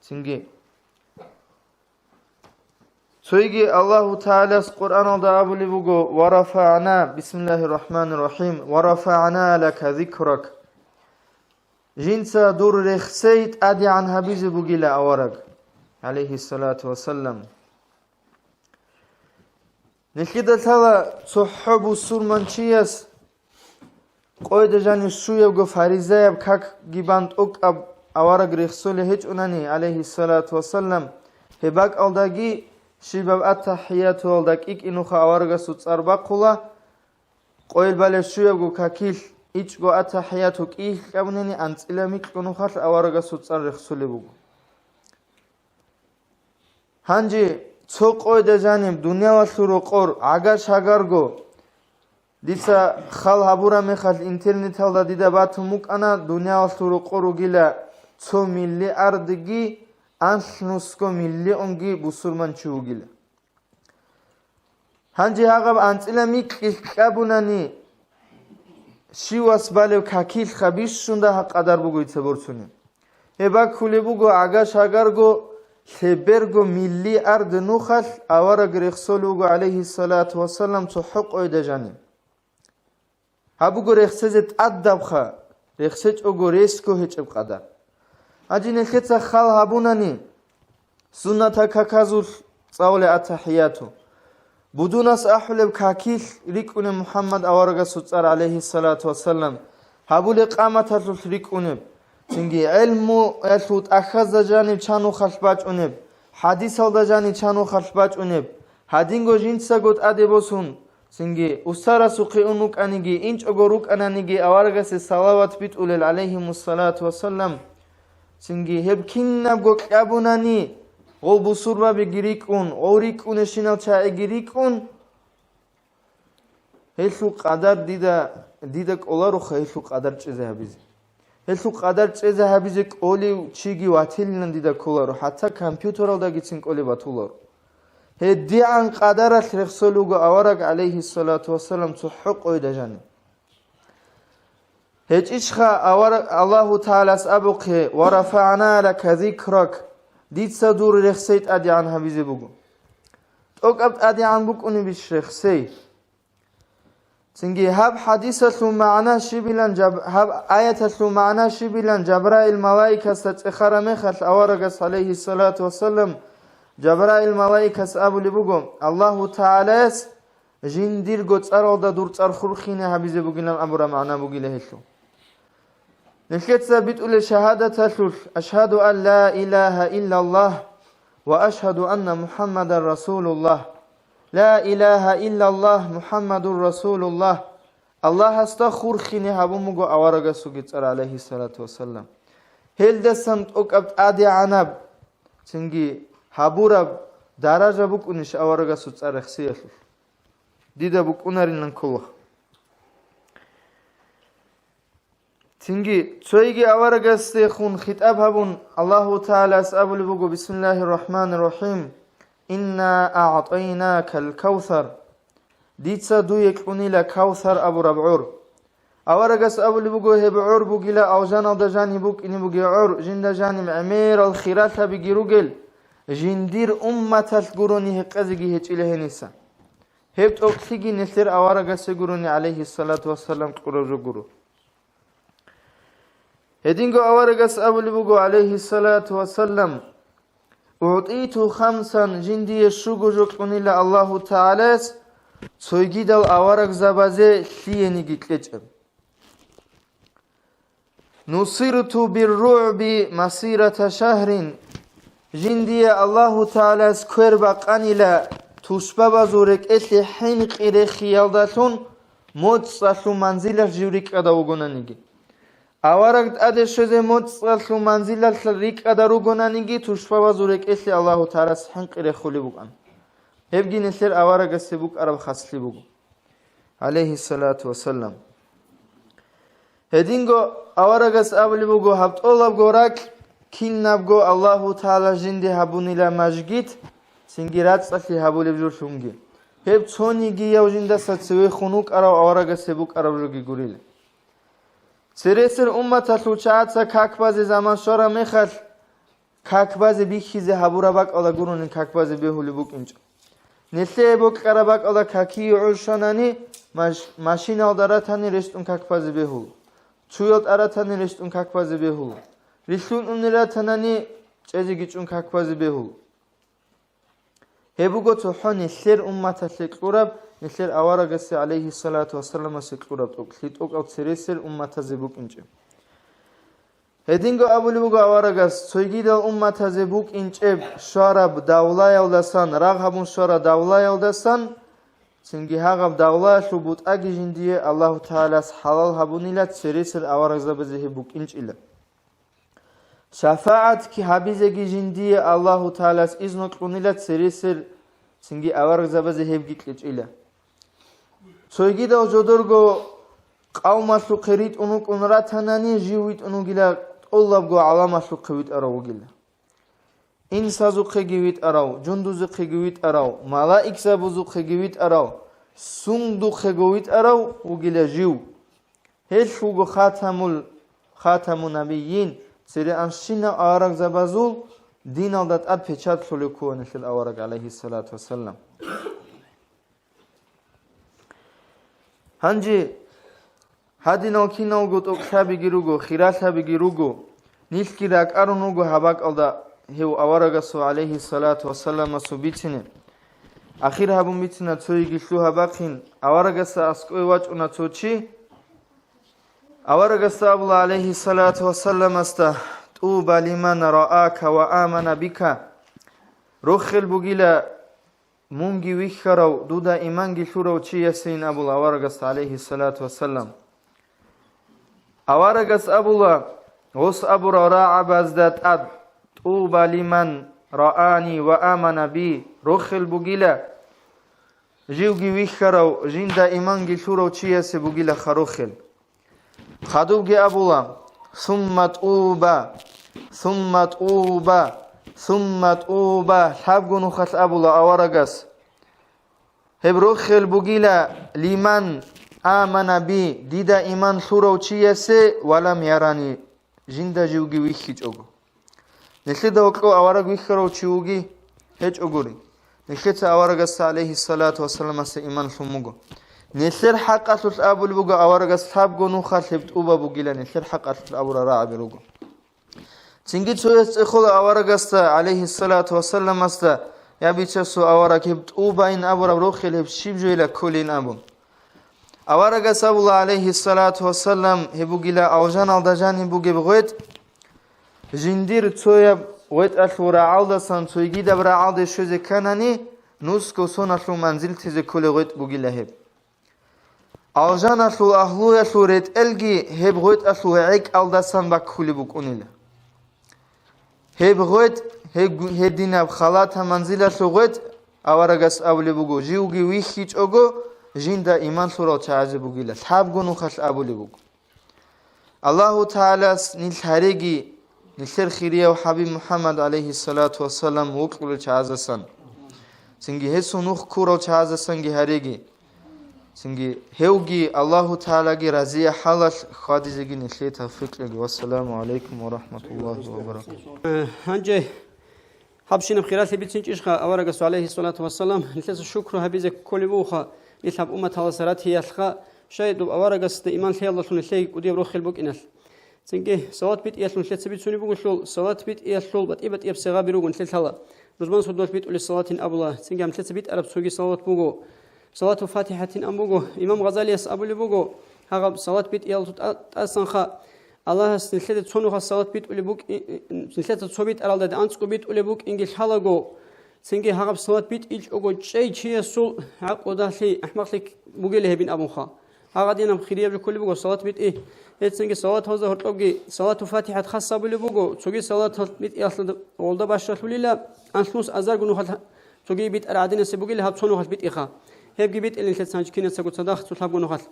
Цинги, цойги Аллагьу ТагӀалас Къуръаналда абулеб буго: «Ва рафагӀна», бисмиллагьир рахӀманир рахӀим, «ва рафагӀна лака зикрак». Жинца дур рехсей тӀадегӀан гьабизе бугила авараг, гӀалайгьиссалату вассалам. Нилъеда лъала цохӀо бусурманчияс къойда жанив щуябго фаризаяб какги бан тӀокӀаб авараг рехсолей гьечӀунани, гӀалайгьиссалату вассалам, гьеб бакӀалдаги щибаб аттахӀиятуялда кӀикӀинуха аварагасул цӀар бахъула, къойил балеб щуябго какилъ ичӀго аттахӀияту кӀийилъ кьабунани анцӀила микьго нухалъ аварагасул цӀар рехсолеб буго. Гьанже цо къойда жаниб дуниялалъул рокъор гӀагаш-гьагарго, дица хал гьабураб мехалъ интернеталда дида батун букӀана дуниялалъул рокъор ругила цо миллиардги анлънусго миллионги бусурманчи вугила. Гьанже гьагъаб анцӀила микьилъ кьабунани, щивас балев какилъха бищунда гьа къадар буго дица борцунеб. Гьеб баккулеб буго гӀагаш-гьагарго лъеберго миллиард нухалъ авараг рехсолев вуго, гӀалайгьиссалату вассалам, цохӀо къойда жаниб. Гьаб буго рехсезе тӀадабха, рехсечӀого ресго гьечӀеб къадар. Гьанже нилъеца хал гьабунани, суннатал каказулъ цӀалулеб аттахӀияту, будунас ахӀулеб какилъ рикӀкӀунеб МухӀаммад аварагасул цӀар, гӀалайгьиссалату вассалам, гьабулеб къаматалъулъ рикӀкӀунеб, цинги гӀелмуялъул тӀахьазда жаниб чанухъалъ бачӀунеб, хӀадисалда жаниб чанухъалъ бачӀунеб, гьадинго жинцаго тӀаде босун, цинги устарасухъе ун вукӀаниги, инчӀого рукӀананиги аварагасе салават битӀулел, гӀалайгьимуссалату вассалам, цинги гьеб кинабго кьабунани, гъов бусурбабиги рикӀкӀун, гъов рикӀкӀунебщинал чагӀиги рикӀкӀун, гьелъул къадар дида, дида кӀолароха гьелъул къадар чӀезе гьабизе. Гьелъул къадар чӀезе гьабизе кӀолев чиги ватилилан дида кколаро, хӀатта компьютералдагицин кӀолеб батуларо. ГьедигӀан къадаралъ рехсолев вуго авараг, гӀалайгьиссалату вассалам, цохӀо къойда жаниб. ГьечӀищха авараг Аллагьу ТагӀалас абухъе: «Ва рафагӀна лака зикрак», дица дур рехсей тӀадегӀан гьабизе буго. ТӀокӀаб тӀадегӀан букӀунебищ рехсей? Цинги гьаб хӀадисалъул магӀна щибилан жаб-, гьаб аяталъул магӀна щибилан Жабраил малаикасда цӀехараб мехалъ аварагас, гӀалайгьиссалату вассалам, Жабраил малаикас абулеб буго: «Аллагьу ТагӀалаяс жиндирго цӀаралда дур цӀар хурхине гьабизе бугилан», абураб магӀна бугила гьелъул. Нилъеца битӀулеб шагьадаталъулъ: «Ашгьаду ан ла илагьа иллаллагь ва ашгьаду анна МухӀаммадан расулуллагь». Ла илагьа иллаллагь МухӀаммадур расулуллагь. Аллагьасда хурхине гьабун буго аварагасулги цӀар, гӀалайгьиссалату вассалам. Гьелдасан тӀокӀаб тӀадегӀанаб, цинги гьабураб даража букӀунищ аварагасул цӀар рехсиялъулъ? Дида букӀунарилан ккола. Цинги цойги аварагасдехун хитӀаб гьабун, Аллагьу ТагӀалас абулеб буго: «Бисмиллагьир рахӀманир рахӀим. Инна агӀтайнакал кавсар». Дица дуе кьунила Кавсар абураб гӀор. Аварагас абулеб буго, гьеб гӀор бугила алжаналда жаниб букӀине бугеб гӀор, жинда жаниб гӀемерал хиралъабиги ругел, жиндир умматалъ гурони гьекъезеги гьечӀила гьениса. Гьеб тӀокӀлъиги нилъер аварагасе гурони, гӀалайгьиссалату вассалам, кьураб жо гуро. Гьединго аварагас абулеб буго, гӀалайгьиссалату вассалам: «УгӀтӀиту хамсан», жиндие щуго жо кьунила Аллагьу ТагӀалас, цойгидал аварагзабазе лъиениги кьечӀеб. «Нусирту бирругӀби масирата шагьрин». Жиндие Аллагьу ТагӀалас квер бакъанила тушбабазул рекӀелъе хӀинкъи рехиялдалъун моцӀалъул манзилалъ жив рикӀкӀадав вугонаниги. Авараг тӀаде щвезе моцӀалъул манзилалъ рикӀкӀада ругонаниги, тушбабазул рекӀелъе Аллагьу ТагӀалас хӀинкъи рехулеб букӀан. Гьебги нилъер аварагасе букӀараб хаслъи буго, гӀалайгьиссалату вассалам. Гьединго аварагас абулеб буго, гьаб тӀолабго ракь, кинабго Аллагьу ТагӀала жинде гьабунила мажгит, цинги рацӀцӀалъи гьабулеб жолъунги, гьеб цонигияв жиндаса цевехун вукӀарав аварагасе букӀараб жоги гурила. Цересел умматалъул чагӀаца как базе заман щвараб мехалъ, как базе бихьизе гьабураб бакӀалда гурони как базе бегьулеб букӀинчӀо. Нилъее бокьараб бакӀалда какие гӀур щванани, маш-, машиналда ратани рещтӀун как базе бегьула. Чуялда ратани рещтӀун как базе бегьула. Рилълъун уни ратанани, чӀезеги чӀун как базе бегьула. Гьеб буго цохӀо нилъер умматалъе кьураб, нилъер аварагасе, гӀалайгьиссалату вассаламасе кьураб тӀокӀ, лъи тӀокӀал цересел умматазе букӀинчӀеб. Гьединго абулеб буго аварагас, цойгидал умматазе букӀинчӀеб щвараб давлаялдасан, рагъ гьабун щвараб давлаялдасан, цинги гьагъаб давлаялъул бутӀаги жиндие Аллагьу ТагӀалас хӀалал гьабунила цересел аварагзабазе гьеб букӀинчӀила. ШафагӀат гьабизеги жиндие Аллагьу ТагӀалас изну кьунила цересел, цинги аварагзабазе гьебги кьечӀила. Цойгидал жодорго къавмалъухъе ритӀун вукӀун ратанани, жив витӀун вугила, тӀолабго гӀаламалъухъе витӀарав вугила. Инсазухъеги витӀарав, жундузухъеги витӀарав, малаикзабазухъеги витӀарав, сундухъего витӀарав вугила жив. Гьелъ вуго хатамул, хатаму набийин, цере анщинаб аварагзабазул диналда тӀад печатлъулев ккуанилъил авараг, гӀалайгьиссалату вассалам. Гьанже гьадинал киналго тӀокӀлъабиги руго, хиралъабиги руго, нилъги ракӀарун руго гьаб бакӀалда гьев аварагасул, гӀалайгьиссалату вассаламасул, бицине. Ахир гьабун бицина цо йигилъу гьабахъин, аварагасда аскӀове вачӀуна цо чи. Аварагасда абула, гӀалайгьиссалату вассаламасда: «ТӀуба лиман раака ва амана бика». Рохел бугила мунги вихьарав, дуда иманги лъурав чиясейин абула аварагасда, гӀалайгьиссалату вассалам. Аварагас абула, гъос абурал рагӀабазда тӀад: «ТӀуба лиман раани ва амана би», рохел бугила, живги вихьарав, жинда иманги лъурав чиясе бугила ха рохел. Хадубги абула: «Сумма тӀуба, сумма тӀуба, сумма тӀуба», лъабго нухалъ абула аварагас. Гьеб рохел бугила: «Лиман амана би», дида иман лъурав чиясе, «ва лам ярани», жинда живги вихьичӀого. Нилъеда гьоркьов авараг вихьарав чи вуги? ГьечӀогури. Нилъеца аварагасда, гӀалайгьиссалату вассаламасда, иман лъун буго. Нилъер хӀакъалъулъ абулеб буго, аварагас лъабго нухалъ гьеб тӀуба бугила, нилъер хӀакъалъулъ абурал рагӀаби руго. Цинги цояс цӀехола аварагасда, гӀалайгьиссалату вассаламасда: «Я, бичасул авараг, гьеб тӀубайин абураб рохел гьеб щиб жойила кколин?» абун. Аварагас абула, гӀалайгьиссалату вассалам, гьеб бугила алжаналда жаниб бугеб гъветӀ, жиндир цояб гъветӀалъул рагӀалдасан цойгидаб рагӀалде щвезе кканани, нусго соналъул манзил тезе кколеб гъветӀ бугила гьеб. Алжаналъул агьлуялъул ретӀелги гьеб гъветӀалъул гӀекӀалдасан баккулеб букӀунила. Гьеб гъветӀ, гьеб-, гьединаб халатаб манзилалъул гъветӀ, аварагас абулеб буго, живги вихьичӀого, жинда иман лъурал чагӀазе бугила, лъабго нухалъ абулеб буго. Аллагьу ТагӀалас нилъ гьареги, нилъер хирияв ХӀабиб МухӀаммад, гӀалайгьиссалату вассалам, вокьулел чагӀазасан, цинги гьесул нух ккурал чагӀазасанги гьареги, цинги гьевги Аллагьу ТагӀалаги разия хӀалалъ хьвадизеги нилъее тавфикъ кьеги. Вассаламу гӀалайкум ва рахӀматуллагьи ва баракатугь. Э, гьанже гьабщинаб хиралъи бицинчӀищха аварагасул, гӀалайгьиссалату вассалам, нилъеца шукру гьабизе кколеб бугоха, нилъ гьаб умматалдаса ратиялъха, щай доб аварагасда иман лъеялдалъун нилъеги кӀудияб рохел букӀиналъ. Цинги салават битӀиялъун нилъеца бицунеб бугелъул, салават битӀиялъул батӀи-батӀияб сегъаби руго нилъелъ лъала. Рузман сордоялъ битӀулеб салаватин абула, цинги гьаб нилъеца битӀараб цоги салават буго, салатул ФатихӀатин ан буго. Имам Гъазалияс абулеб буго, гьагъаб салават битӀиялъул тӀа-, тӀасанха Аллагьас нилъеда цо нухалъ салат битӀулеб букӀи-, нилъеца цо битӀаралда анцӀго битӀулеб букӀинги лъалаго, цинги гьагъаб салат битӀичӀого чӀей чиясул гӀакъудалъи ахӀмакълъи бугели гьебин абунха. Гьагъадинаб хирияб жо кколеб буго салат битӀи. Гьецинги салаталза гьоркьобги салату фатихӀат хас абулеб буго, цоги салатал битӀиялъулда бащалъулила, анлънус азарго нухалъ цоги битӀар гӀадинасе бугели гьаб цо нухалъ битӀиха. Гьебги битӀилин лъецанчи кинацаго цадахъ цо лъабго нухалъ.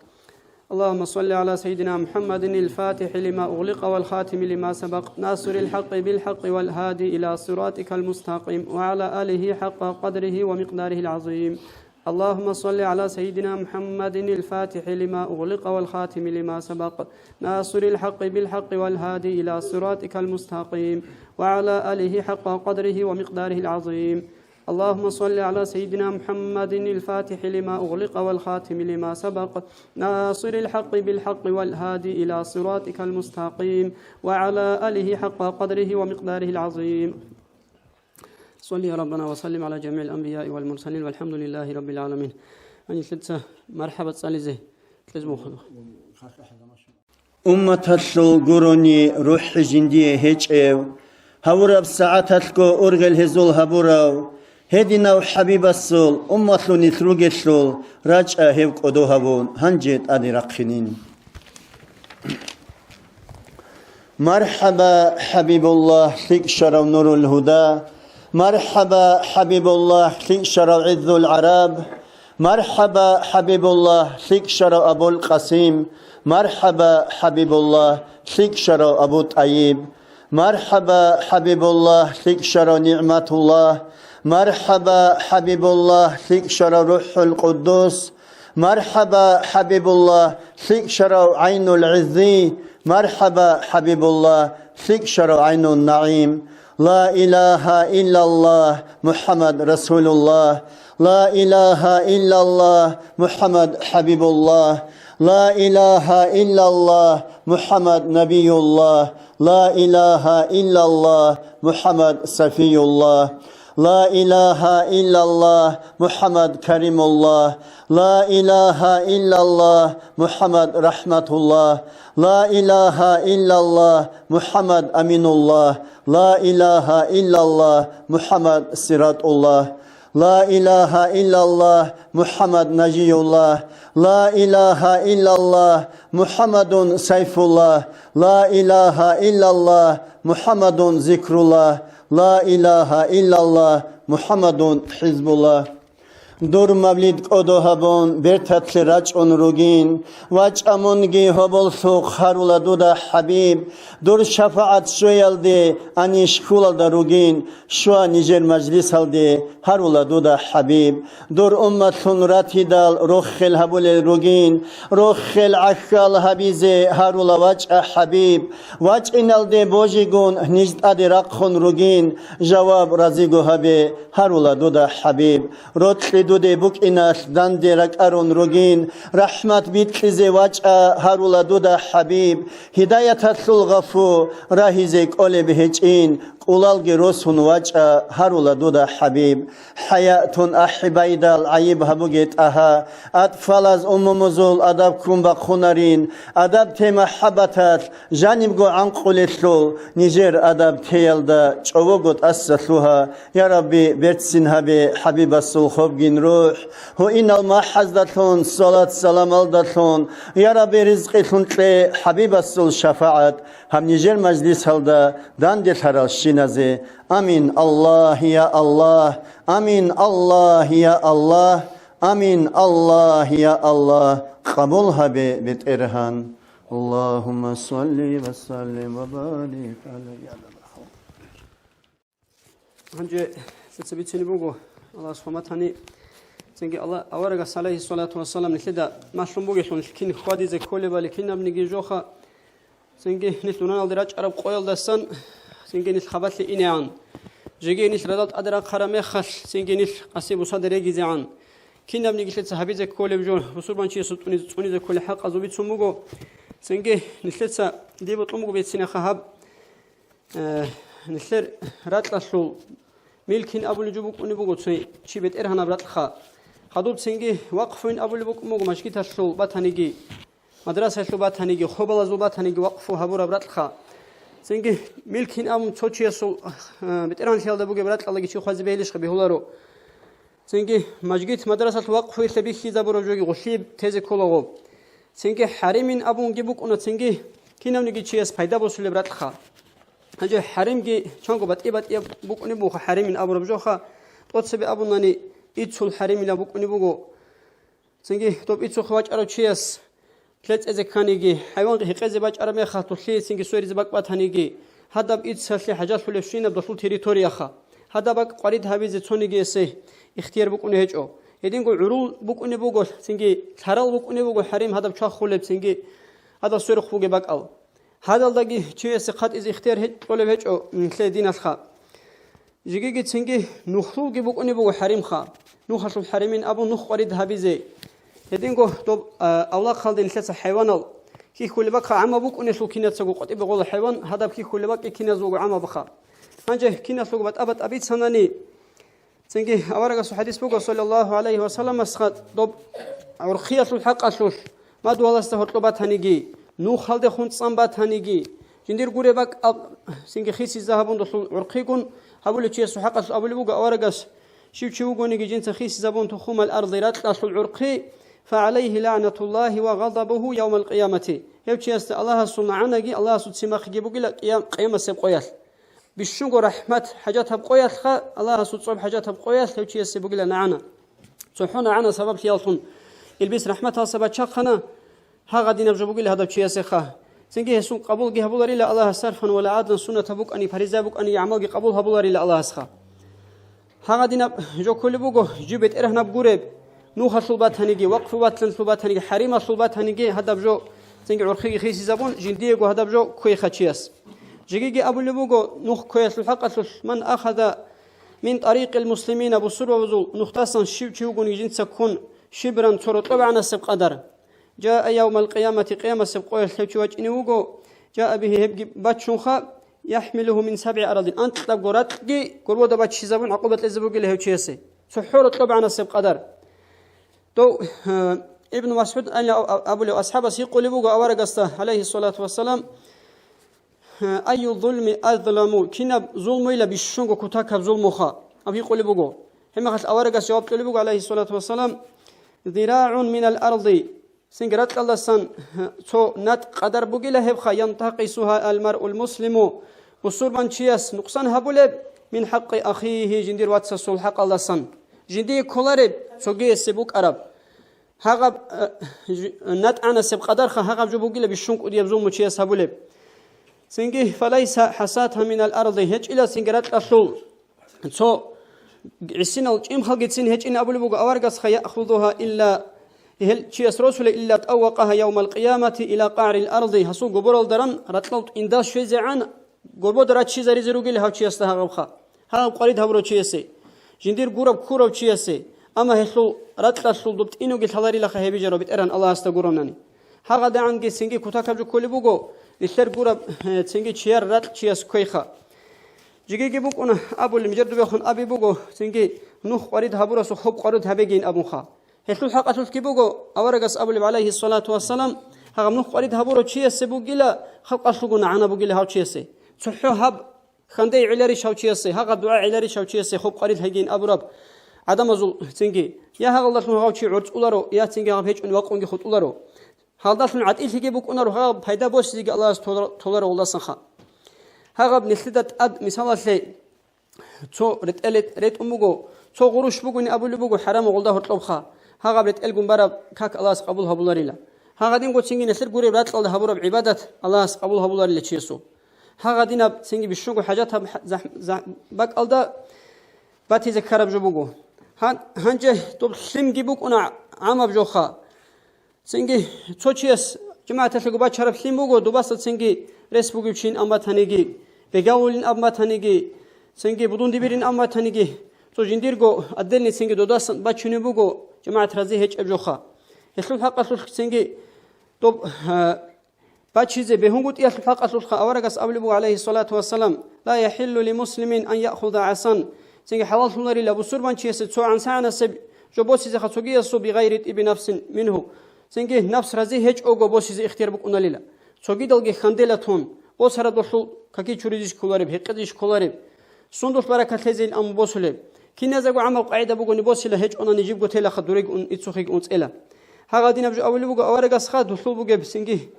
اللهم صل على سيدنا محمد الفاتح لما أغلق والخاتم لما سبق ناصر الحق بالحق والهادي إلى صراطك المستقيم وعلى آله حق قدره ومقداره العظيم. اللهم صل على سيدنا محمد الفاتح لما أغلق والخاتم لما سبق ناصر الحق بالحق والهادي إلى صراطك المستقيم وعلى آله حق قدره ومقداره العظيم. اللهم صل على سيدنا محمد الفاتح لما أغلق والخاتم لما سبق ناصر الحق بالحق والهادي إلى صراطك المستقيم وعلى آله حق قدره ومقداره العظيم. صل يا ربنا وسلم على جميع الأنبياء والمرسلين والحمد لله رب العالمين. Гьанилъеца мархӀаба цӀализе кьезмухъ. Умматалъул гурони рухӀ жиндие гьечӀев, гьавураб сагӀаталъго ургъел гьезул гьабурав, гьединав хӀабибасул уммалъунилъ ругелъул рачӀа гьев кӀодо гьабун, гьанже тӀаде рахъинин. МархӀаба, ХӀабибуллагь, лъикӀ щварав Нурул Гьуда! МархӀаба, ХӀабибуллагь, лъикӀ щварав ГӀиззул ГӀараб! МархӀаба, ХӀабибуллагь, лъикӀ щварав Абул Къасим! МархӀаба, ХӀабибуллагь, лъикӀ щварав Абу ТӀайиб! МархӀаба, ХӀабибуллагь, лъикӀ щварав НигӀматуллагь! МархӀаба, ХӀабибуллагь, лъикӀ щварав РухӀул Къуддус! МархӀаба, ХӀабибуллагь, лъикӀ щварав ГӀайнул ГӀиззи! МархӀаба, ХӀабибуллагь, лъикӀ щварав ГӀайнун НагӀим! Ла илагьа иллаллагь, МухӀаммад расулуллагь! Ла илагьа иллаллагь, МухӀаммад хӀабибуллагь! Ла илагьа иллаллагь, МухӀаммад набиюллагь! Ла илагьа иллаллагь, МухӀаммад сафиюллагь! Ла илагьа иллаллагь, МухӀаммад каримуллагь! Ла илагьа иллаллагь, МухӀаммад рахӀматуллагь! Ла илагьа иллаллагь, МухӀаммад аминуллагь! Ла илагьа иллаллагь, МухӀаммад сиратуллагь! Ла илагьа иллаллагь, МухӀаммад нажиюллагь! Ла илагьа иллаллагь, МухӀаммадун сайфуллагь! Ла илагьа иллаллагь, МухӀаммадун зикруллагь! Ла илагьа иллаллагь, МухӀаммадун хӀизбуллагь! Дур мавлид кӀодо гьабун, берталъе рачӀун ругин, вачӀа мунги гьоболлъухъ гьарула дуда хӀабиб, дур шафагӀат щвеялде анищ хьулалда ругин, щва нижер мажлисалде гьарула дуда хӀабиб. Дур умматлъун ратидал рохел гьабулел ругин, рохел гӀахьал гьабизе гьарула вачӀа хӀабиб. ВачӀиналде божигун ниж тӀаде рахъун ругин, жаваб разиго гьабе гьарула дуда хӀабиб. Рокьи дуде букӀиналъ данде ракӀарун ругин, рахӀмат бикьизе вачӀа гьарула дуда хӀабиб. Гьидаяталъул гъафу рагьизе кӀолеб гьечӀин, кӀулалги росун вачӀа гьарула дуда хӀабиб. ХӀаятун ахӀи байдал гӀайиб гьабуге тӀагьа, атӀфалаз умумузул адаб ккун бахъунарин, адаб те махӀаббаталъ жанибго гӀанкъулелъул, нижер адаб теялда чӀового тӀаса лъугьа. Я Рабби, берцин гьабе хӀабибасул хобгин рухӀ, гьуинал махӀаздалъун, салат-саламалдалъун, я Рабби, ризкъилъун кье хӀабибасул шафагӀат гьаб нижер мажлисалда данделъаралщиназе. Амин, Аллагь, я Аллагь! Амин, Аллагь, я Аллагь! Амин, Аллагь, я Аллагь! Къабул гьабе, БетӀергьан! Аллагьумма салли ва саллим ва барик гӀала. Гьанже цеца бицунеб буго, Аллагьас хӀурматани, цинги Аллагь, аварагас, гӀалайгьиссалату вассалам, нилъеда малъун бугелъул, нилъ кин хьвадизе кколебали кинабниги жоха, цинги нилъ дуниялалде рачӀараб къоялдасан, цинги нилъ хабалъе инегӀан, жеги нилъ радал тӀаде рахъараб мехалъ, цинги нилъ къаси-бусаде регизегӀан, кинабниги лъеца гьабизе кколеб жо, бусурбанчиясул тӀуниз-, цӀунизе кколеб хӀакъазул бицун буго, цинги нилъеца дие бокьун буго бецинеха гьаб. Э, нилъер ракьалъул милкин абулеб жо букӀунеб буго цо-, чи бетӀергьанаб ракьха. Хадуб цинги вакъфуин абулеб букӀун буго мажгиталъул батаниги. мадрасалъул батаниги, хобалазул батаниги вакъфу гьабураб ракьха. Цинги милкин абун цо чиясул, э, бетӀергьанлъиялда бугеб ракьалаги чи хвазе бегьилищха бегьуларо. Цинги мажгит мадрасалъ вакъфуялъе бихьизабураб жоги гъулъие тезе кколаго. Цинги хӀаримин абунги букӀуна, цинги кинавниги чияс пайда босулеб ракьха. Гьанже хӀаримги чанго батӀи-батӀияб букӀунеб буго, хӀаримин абураб жоха, тӀоцебе абунани, иццул хӀаримилан букӀунеб буго. Цинги доб иццухъе вачӀарав чияс лъецӀезе кканиги, хӀайван гьекъезе бачӀараб мехалъ, дулъие цинги сверизе бакӀ батаниги, гьадаб иццалъе хӀажалъулебщинаб долъул территорияха, гьадаб бакӀ къварид гьабизе цонигиясе ихтияр букӀунеб гьечӀо. Гьединго гӀурул букӀунеб буго, цинги лъарал букӀунеб буго хӀарим гьадаб чвахулеб, цинги гьадал сверухъ бугеб бакӀал. Гьадалдаги чиясе хъатӀизе ихтияр гьечӀ-, кьолеб гьечӀо нилъее диналъха. Жигиги цинги нухлулги букӀунеб буго хӀаримха. Нухалъул хӀаримин абун нух къварид гьабизе. Гьединго доб, а, авлахъалде нилъеца хӀайванал хьихьулеб бакӀха гӀамма букӀунелъул кинацаго къватӀибе гъола хӀайван, гьадаб хьихьулеб бакӀги киназулго гӀамма баха. Гьанже киналъулго батӀа-батӀа бицанани, цинги аварагасул хӀадис буго, саллаллагьу гӀалайгьи ва салламасха, доб гӀурхъиялъул хӀакъалъулъ, мадугьаласда гьоркьоб батаниги, нухалде хун цӀан батаниги, жиндир гуреб бакӀ аб-, цинги хисизабун долъул гӀурхъигун гьабулев чиясул хӀакъалъулъ абулеб буго аварагас, щив чи вугониги жинца хисизабун тухумал арли ракьалъул гӀурхъи, фагӀалайгьи лагӀнатуллагьи ва гъадабугьу явмал къиямати, гьев чиясда Аллагьасул нагӀанаги Аллагьасул цимахъги бугила къиям-, къиямасеб къоялъ. Бищунго рахӀмат хӀажатаб къоялъха, Аллагьасул цӀоб хӀажатаб къоялъ гьев чиясе бугила нагӀана. ЦохӀо нагӀана сабаблъияллъун илбис рахӀматалса бачахъана, гьагъадинаб жо бугила гьадав чиясеха. Цинги гьесул къабулги гьабуларила Аллагьас сарфан ва лагӀадлан суннатаб букӀани, паризаяб букӀани гӀамалги къабул гьабуларила Аллагьасха. Гьагъадинаб жо кколеб буго, жив бетӀергьанаб гуреб, нухалъул батаниги, вакъфу батланлъул батаниги, хӀарималъул батаниги гьадаб жо, цинги гӀурхъиги хисизабун, жиндиего гьадаб жо кквейха чияс. Жигиги абулеб буго, нух кквеялъул хӀакъалъулъ, ман ахада мин тарикъил муслимина, бусурбабазул нухдасан щив чи вугониги жинца ккун, шибран цо рокьоб гӀанасеб къадар. Жаа явмал къиямати, къиямасеб къоялъ гьев чи вачӀине вуго, жаа бигьи гьебги бачунха, яхӀмилугьу мин сабгӀи аралдин, анкьабго ракьги гурбода баччизабун гӀакъуба кьезе бугила гьев чиясе. ЦохӀо рокьоб гӀанасеб къадар. Дов, э, Ибн МасгӀуд абулев асхӀабас гьикъулеб буго аварагасда, гӀалайгьиссалату вассалам, Айю зулми азламу, кинаб зулмуйила бищунго кутакаб зулмуха? Аб гьикъулеб буго. Гьебмехалъ аварагас жаваб кьолеб буго, гӀалайгьиссалату вассалам, зирагӀун минал арди, цинги ракьалдасан цо натӀ къадар бугила гьебха, янтакъисугьа ал маръул муслиму, бусурбанчияс нукъсан гьабулеб, мин хӀакъи ахигьи, жиндир вацасул хӀакъалдасан, жиндие кколареб, цогиясе букӀараб. Гьагъаб, э, жи-, натӀанасеб къадарха гьагъаб жо бугила бищун кӀудияб зулму чияс гьабулеб. Цинги, фалайса хӀасатан минал арди, гьечӀила цинги ракьалъул цо гӀисинал чӀимхалгицин гьечӀин абулеб буго аварагасха, яхудугьа илла, гьел чияс росулей илла тӀаввакъагьа явмал къиямати ила къагӀрил арди, гьасул гоборалда ран ракьал тӀинда щвезегӀан гобода раччизаризе ругел гьав чиясда гьагъабха. Гьагъаб къварид гьабурав чиясе, жиндир гураб ккурав чиясе, амма гьелъул ракьалъул доб тӀинуги лъаларилаха гьеб бижарав БетӀергьан Аллагьасда гуронани. ГьагъадегӀанги цинги кутакаб жо кколеб буго, нилъер гураб, э, цинги чияр ракь чияс кквейха. Жигиги букӀуна абулеб, жер дубехун аби буго, цинги нух къварид гьабурасул хоб къварид гьабегин абунха. Гьелъул хӀакъалъулъги буго, аварагас абулеб, гӀалайгьиссалату вассалам, гьагъаб нух къварид гьабурав чиясе бугила, халкъалъулгун гӀана бугила гьав чиясе. ЦохӀо гьаб хьандей гӀеларищ гьав чиясе, гьагъаб дугӀа гӀеларищ гьав чиясе хоб къварид гьайгин абураб гӀадамазул цинги, я гьагъалдалъун гьав чи гӀорцӀуларо, я цинги гьаб гьечӀун вакъунги хутӀуларо. Гьалдалъун гӀатӀилъиги букӀунаро, гьагъаб пайда босизеги Аллагьас толар-, толаро гьалдасанха. Гьагъаб нилъеда тӀад мисалалъе, цо ретӀел ретӀун буго, цо гъурущ бугони абулеб буго, хӀарамал гъолда гьоркьобха. Гьагъаб ретӀелгун бараб как Аллагьас къабул гьабуларила. Гьагъадинго цинги нилъер гуреб ракьалда гьабураб гӀибадат Аллагьас къабул гьабуларила чиясул. Гьагъадинаб цинги бищунго хӀажатаб хӀа-, захӀ-, захӀ-, бакӀалда батизе ккараб жо буго. Гьан-, гьанже доб лъимги букӀуна гӀамаб жоха. Цинги цо чияс жамагӀаталъего бачараб лъим буго, дубаса цинги рес бугев чин ан батаниги, бегавулин ан батаниги, цинги будун дибирин ан батаниги, цо жиндирго отдельный цинги додасан бачунеб буго, жамагӀат рази гьечӀеб жоха. Гьелъул хӀакъалъулъ цинги доб, а, бачизе бегьунгутӀиялъул хӀакъалъулъха аварагас абулеб буго, гӀалайгьиссалату вассалам, ла яхӀиллу ли муслимин ан яхуда гӀасан, цинги хӀалаллъуларила бусурбанчиясе цо гӀансагӀанасеб жо босизеха цогиясул, бигъайри тӀиби нафсин мингьу, Цинги напс рази гьечӀого босизе ихтияр букӀуналила. Цогидалги хьандела тун, босараб долъул каки чуризе кколареб, гьекъезе кколареб. Сундулъ баракат лъезейин абун босулеб. Киназего гӀамал къагӀида бугони босила, гьечӀонани жибго телаха, дурего ун, ицухъего унцӀела. Гьагъадинаб жо абулеб буго аварагасха, долъул бугеб цинги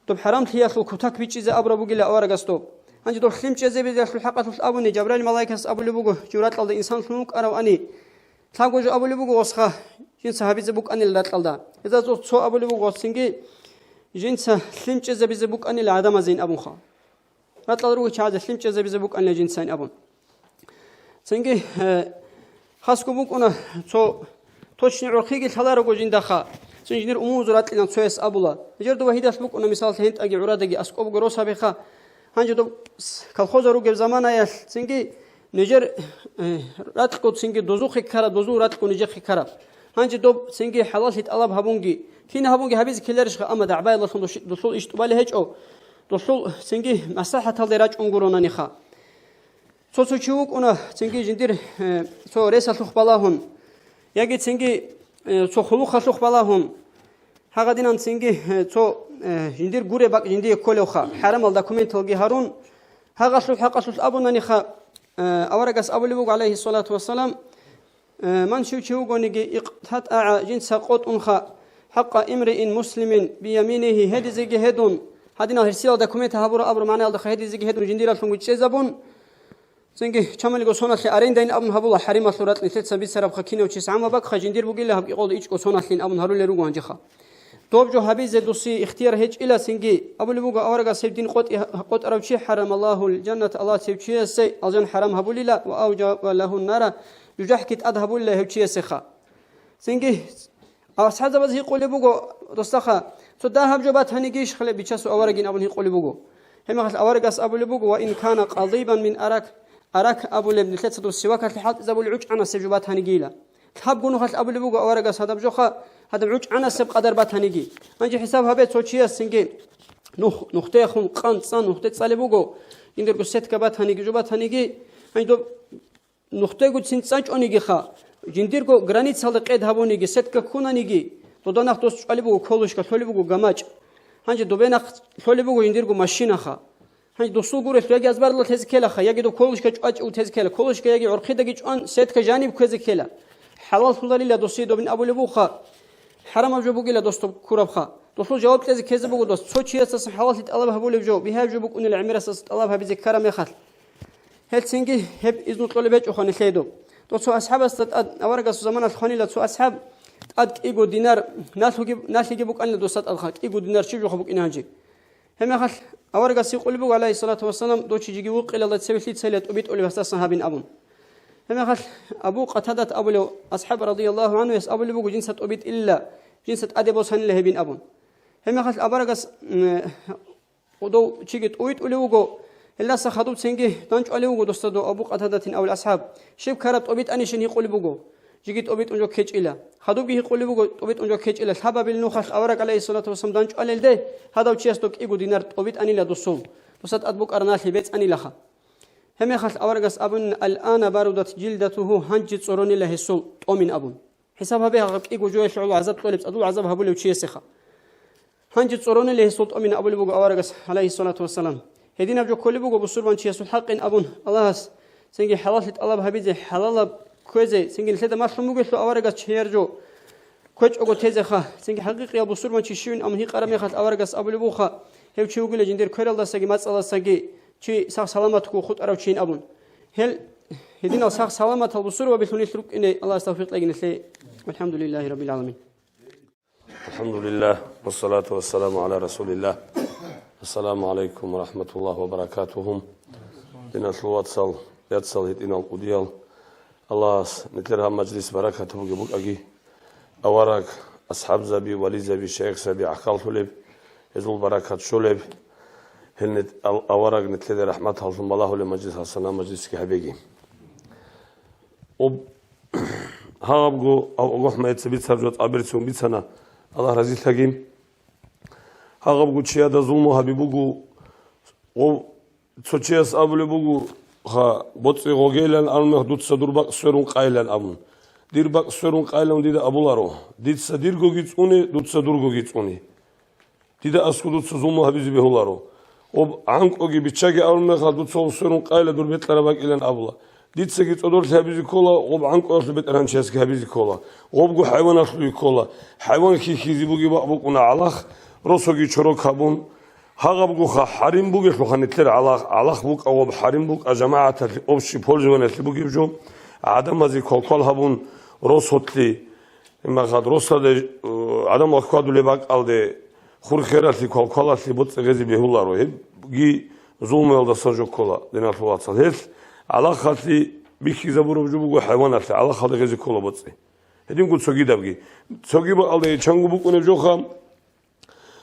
доб хӀарамлъиялъул кутак бичӀчӀизе абураб бугила аварагас доб. Гьанже доб лъим чӀезабизелъул хӀакъалъулъ абуни, Жабраил малаикас абулеб буго, жив ракьалда инсан лъун вукӀаравани, лъабго жо абулеб буго гъосха, жинца гьабизе букӀанила ракьалда. Гьезда цо абулеб буго гъос цинги, жинца лъим чӀезабизе букӀанила гӀадамазейин абунха. Ракьал ругел чагӀазе лъим чӀезабизе букӀанила жинцайин абун. Цинги, э, хасго букӀуна цо точни гӀурхъиги лъаларого жиндаха, цин жинир умумузул ракьилан цояс абула. Нижер дова гьидалъ букӀуна, мисаллъи, гьентӀаги гӀурадаги аскӀобго рос гьабиха. Гьанже доб с-, колхоза ругеб заманаялъ цинги нижер, э, ракьго цинги дозухъе ккараб, дозул ракьго нижехъе ккараб. Гьанже доб цинги хӀалаллъи тӀалаб гьабунги, кин гьабунги гьабизе ккеларищха, амма дагӀбаялдалъун доши-, дулъул иш тӀубали гьечӀо, дулъул цинги маслахӀаталде рачӀун гуронаниха. Цо-цо чи вукӀуна, цинги жиндир, э, цо ресалъухъ балагьун, яги цинги, э, цо хъулухъалъухъ балагьун, гьагъадинан цинги, э, цо, э, жиндир гуреб бакӀ жиндие кколевха, хӀарамал документалги гьарун, гьагъалъул хӀакъалъулъ абунаниха, э, аварагас абулеб буго, гӀалайгьиссалату вассалам, Э, ман щив чи вугониги, икътатӀагӀа, жинца къотӀунха, хӀакъа имриин муслимин бияминигьи, гьедизеги гьедун, гьадинал гьерсиял документ гьабура абураб магӀнаялдаха, гьедизеги гьедун жиндиралъунги чӀезабун, цинги чамалиго соналъе арендайин абун гьабула, хӀарималъул ракьни лъеца бицарабха, кинав чияс гӀамаб бакӀха, жиндир бугила гьаб кӀикъолда ичӀго соналъин абун гьарулел руго гьанжеха. Доб жо гьабизе досие ихтияр гьечӀила, цинги абулеб буго аварагас гьеб дин къотӀи гьа-, къотӀарав чи, хӀарамаллагьул жанната, Аллагьас гьев чиясе алжан хӀарам гьабулила ва авжаба лагьун нара, жужахӀги тӀад гьабулила гьев чиясеха. Цинги асхӀабзабаз гьикъулеб буго, досаха, цо дагьаб жо батанигищ хилеб бичасул аварагин абун гьикъулеб буго. Гьебмехалъ аварагас абулеб буго, ва ин кана къадибан мин арак, арак абулеб, нилъеца доб сивакалъе хӀалтӀизабулеб гӀучӀанасеб жо батанигийила. Лъабго нухалъ абулеб буго аварагас гьадаб жоха, гьадаб гӀучӀанасеб къадар батаниги. Гьанже хӀисаб гьабе, цо чияс цинги нух-, нухде хун къан цӀан нухде цӀалеб буго, жиндирго сетка батаниги, жо батаниги, гьанже доб нухдего цин цӀан чӀонигиха, жиндирго границалда къед гьабуниги, сетка ккунаниги, дода нах дос чӀвалеб буго колышка, лъолеб буго гамачӀ. Гьанже добе нах лъолеб буго жиндирго машинаха. Гьанже досул гурелъул яги азбаралда лъезе ккелаха, яги доб колышка чӀвачӀев тезе ккела, колышка яги гӀорхъидаги чӀван, сетка жаниб ккезе ккела. ХӀалаллъуларила досие добин абулеб буха, хӀарамаб жо бугила дос доб ккурабха. Долъул жаваб кьезе ккезе буго дос, цо чиясдасан хӀалаллъи тӀалаб гьабулеб жо, бигьаяб жо букӀунила гӀемерасдаса тӀалаб гьабизе ккараб мехалъ. Гьелцинги гьеб изну кьолеб гьечӀоха нилъее доб. Дов цо асхӀабасда тӀад, аварагасул заманалъ хванила цо асхӀаб, тӀад кӀиго динар, налъуги-, налъиги букӀанила доса тӀадха, кӀиго динар щиб жоха букӀина гьанже? Гьебмехалъ аварагас гьикъулеб буго, гӀалайгьиссалату вассалам, дов чи жиги вукъилалда цеве лъицайила тӀубитӀулеб гьасдасан гьабин абун. Гьебмехалъ Абу Къатадат абулев асхӀаб, радияллагьу гӀанхуяс, абулеб буго, жинца тӀубитӀилила, жинца тӀаде босанила гьебин абун. Гьебмехалъ аварагас, м, Гьудов чиги тӀувитӀулев вуго, гьелдаса хадуб цинги данчӀвалев вуго досда дов Абу Къатадатин абулев асхӀаб. Щиб ккараб тӀубитӀанищин гьикъулеб буго. Жиги тӀубитӀун жо ккечӀила. Хадубги гьикъулеб буго, тӀубитӀун жо ккечӀила. Лъабабил нухалъ авараг, гӀалайгьиссалату вассалам, данчӀвалелде, гьадав чияс дов кӀиго динар тӀубитӀанила досул. Доса тӀад букӀараб налъи бецӀанилаха. Гьебмехалъ аварагас абунин, «Ал-ана барудат жилдатугьу», гьанже цӀоронила гьесул тӀомин абун. ХӀисаб гьабе, гьаб кӀиго жоялъе гӀоло гӀазаб кьолеб, цӀадул гӀазаб гьабулев чиясеха. Гьанже цӀорони ле гьесул тӀомин абулеб буго аварагас, гӀалайгьиссалату вассалам. Гьединаб жо кколеб буго бусурбанчиясул хӀакъин абун, Аллагьас цинги хӀалаллъи тӀалаб гьабизе, хӀалалаб кквезе, цинги нилъеда малъун бугелъул аварагас чияр жо кквечӀого тезеха, цинги хӀакъикъиял бусурбанчи щивин абун гьикъараб мехалъ аварагас абулеб буха, гьев чи вугила жиндир квералдасаги мацӀалдасаги чи сах-саламатго хутӀарав чийин абун. Гьел гьединал сах-саламатал бусурбабилъун нилъ рукӀине Аллагьас тавфикъ кьеги нилъее. ВалхӀамдулиллагьи раббил гӀаламин. Алхамдулиллагь, вассалату вассаламу гӀала расулиллагь. Ассаламу гӀалайкум ва рахматуллагь ва баракатугьу. Диналъул вацал, яцал, гьитӀинал кӀудиял. Аллагьас нилъер гьаб мажлис баракат бугеб букӀаги. Авараг, асхӀабзаби, вализаби, шайихзаби гӀахьаллъулеб, гьезул баракат щолеб. Гьел нит-, ал-, авараг нилъеде рахматаллъун балагьулеб мажлис, гьасан гьаб мажлисги гьабеги. Об-, гьабго, ав-, агухъ меца бицар жо тӀаберцун бицана, Аллагь разилъаги. Гьабго чияда зулму гьаби буго, об-, цо чияс абулеб буго, ха, боцӀи гъогейилан абун мех дуца дур бакъ сверун къайилан абун. Дир бакӀ сверун къайилан дида абуларо: «Дица диргоги цӀуне, дуца дургоги цӀуне. Дида аскӀов дуца зулму гьабизе бегьуларо. Гъоб гӀанкӀоги биччаги абун мехалъ, дуца гъоб сверун къайила дур бекьараб бакӀилан абула. Дицаги цӀодорлъи гьабизе ккола, гъоб гӀанкӀоялъул бетӀергьанчиясги гьабизе ккола, гъобго хӀайваналъуги ккола. ХӀайван хьихьизе бугеб бакӀ букӀуна гӀалах, росоги чорок гьабун. Гьагъабгоха хӀарим бугелъулха нилъер гӀалах, гӀалах букӀа гъоб хӀарим букӀа жамагӀаталъе общий пользованиялъе бугеб жо, гӀадамазе квалквал гьабун, росолъи, имахад росаде, э, гӀадамал хьвадулеб бакӀалде, хур-хералъи квалквалалъе боцӀи гъезе бегьуларо, гьебги зулмуялдасан жо ккола, диналъул вацал. Гьелъ гӀалахалъе бихьизабураб жо буго хӀайваналъе, гӀалахалда гъезе ккола боцӀи. Гьединго цогидабги. Цоги бакӀалда чанго букӀунеб жоха,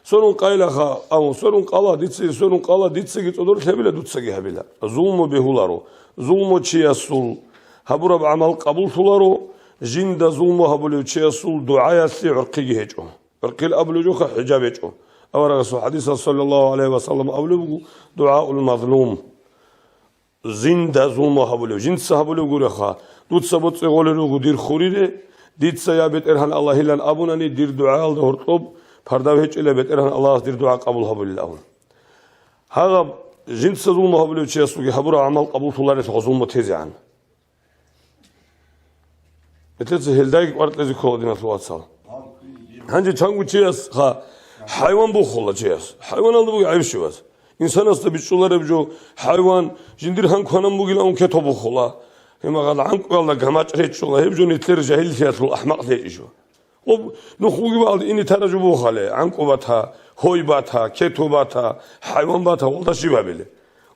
сверун къайилаха, абун, сверун къала, дица сверун къала, дицаги цӀодорлъи гьабила, дуцаги гьабила. Зулму бегьуларо. Зулму чиясул гьабураб гӀамал къабуллъуларо, жинда зулму гьабулев чиясул дугӀаялъе гӀорхъиги гьечӀо. ГӀорхъил абулев жоха хӀижаб гьечӀо. Аварагасул хадисалъ саллаллагьу гӀалайгьи ва саллам абулеб буго: «ДугӀаул мазлум». Жинда зулму гьабулев, жинца гьабулев гуреха, дуца боцӀи гъолел руго дир хурире, дица я БетӀергьан Аллагьилан абунани, дир дугӀаялда гьоркьоб пардав гьечӀила, БетӀергьан Аллагьас дир дугӀа къабул гьабулел абун. Гьагъаб жинца зулму гьабулев чиясулги гьабураб гӀамал къабуллъуларелъул зулму тезегӀан. Нилъеца гьелдаги кӀваркьизе ккола, диналъул вацал. Гьанже чанго чияс, ха, хӀайван бухула чияс. ХӀайваналда буго гӀайиб щивас. Инсанасда бичӀчӀулареб жо хӀайван, жиндир гьан кванан бугилан кето бухула. Гьемагъал гӀанкӀуялда гамачӀ речӀчӀула, гьеб жо нилъер жагьиллъиялъул ахӀмакълъи гьечӀищ жо. Гъоб нух бугебалда ине тара жо бухале, гӀанкӀу бата, гьой бата, кету бата, хӀайван бата, гъолда щиб гьабиле?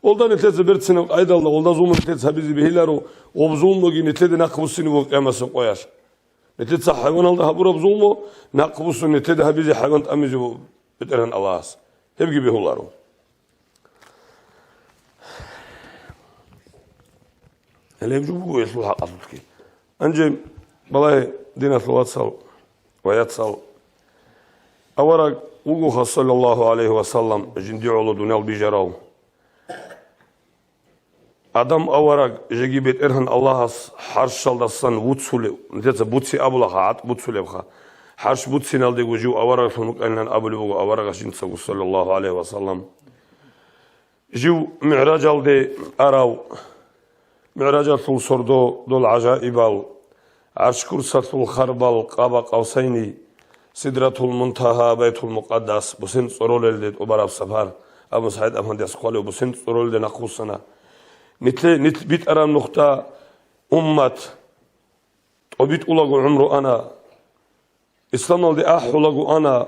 Гъолда нилъеца берцинаб къайдалда, гъолда зулму нилъеца гьабизе бегьиларо, гъоб зулмуги нилъеде нахъ буссине буго къиямасеб къоялъ. Нилъеца хӀайваналда гьабураб зулму нахъ буссун нилъеде гьабизе хӀайван тӀамизе буго БетӀергьан Аллагьас. Гьебги бегьуларо. Гьеле гьеб жо буго гьелъул хӀакъалъулъги. Гьанже, балагье, диналъул вацал ва яцал, авараг вугоха, саллаллагьу гӀалайгьи ва саллам, жиндие гӀоло дуниял бижарав. Адам авараг жеги БетӀергьан Аллагьас хӀарщалдасан вуцулев, нилъеца буци абулаха, гӀатӀ буцулебха, хӀарщ буциналдего жив авараглъун вукӀанилан абулеб буго аварагас жинцаго, саллаллагьу гӀалайгьи ва саллам. Жив МигӀражалде арав, МигӀражалъул сордо дол гӀажаибал, ГӀарш-курсалъул харбал, Къаба Къавсайни, Сидратул Мунтагьа, Байтул Мукъаддас, бусен цӀоролелде тӀубараб сапар, Абу СагӀид Ахмадияс хъвалев бусен цӀоролелде нахъвуссана. Нилъе-, нилъ битӀараб нухда уммат тӀобитӀулаго гӀумру ана. Исламалде ахӀулаго ана,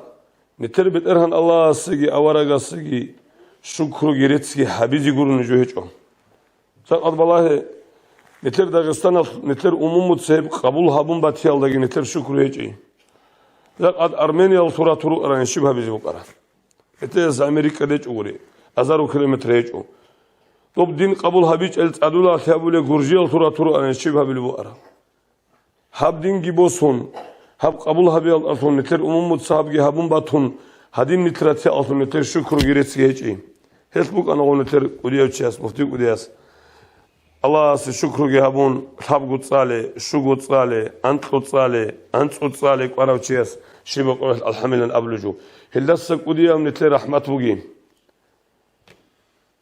нилъер БетӀергьан Аллагьасеги аварагасеги шукруги реццги гьабизе гурони жо гьечӀо. Жакъад балагье, нилъер Дагъистаналъ, нилъер умумуца гьеб къабул гьабун батиялдаги нилъер шукру гьечӀи. Жакъад Армениялъул рату рукӀарани щиб гьабизе букӀара? Нилъеца Америка речӀо гури, азару километр гьечӀо. Доб дин къабул гьабичӀел цӀадулалъе абулеб Гуржиялъул рату рукӀарани щиб гьабилеб букӀара? Гьаб динги босун, гьаб къабул гьабиялдалъун нилъер умумуца гьабги гьабун батун, гьадин нилъ ратиялъун нилъер шукруги реццги гьечӀи. Гьелъ букӀана гъов нилъер кӀудияв чияс, муфти кӀудияс. Аллагьасе шукруги гьабун, лъабго цӀале, щуго цӀале, анкьго цӀале, анцӀго цӀале кӀварав чияс щибаб къоялъ алхӀамдулиллагь абулеб жо. Гьелдаса кӀудияв нилъер рахӀмат бугин.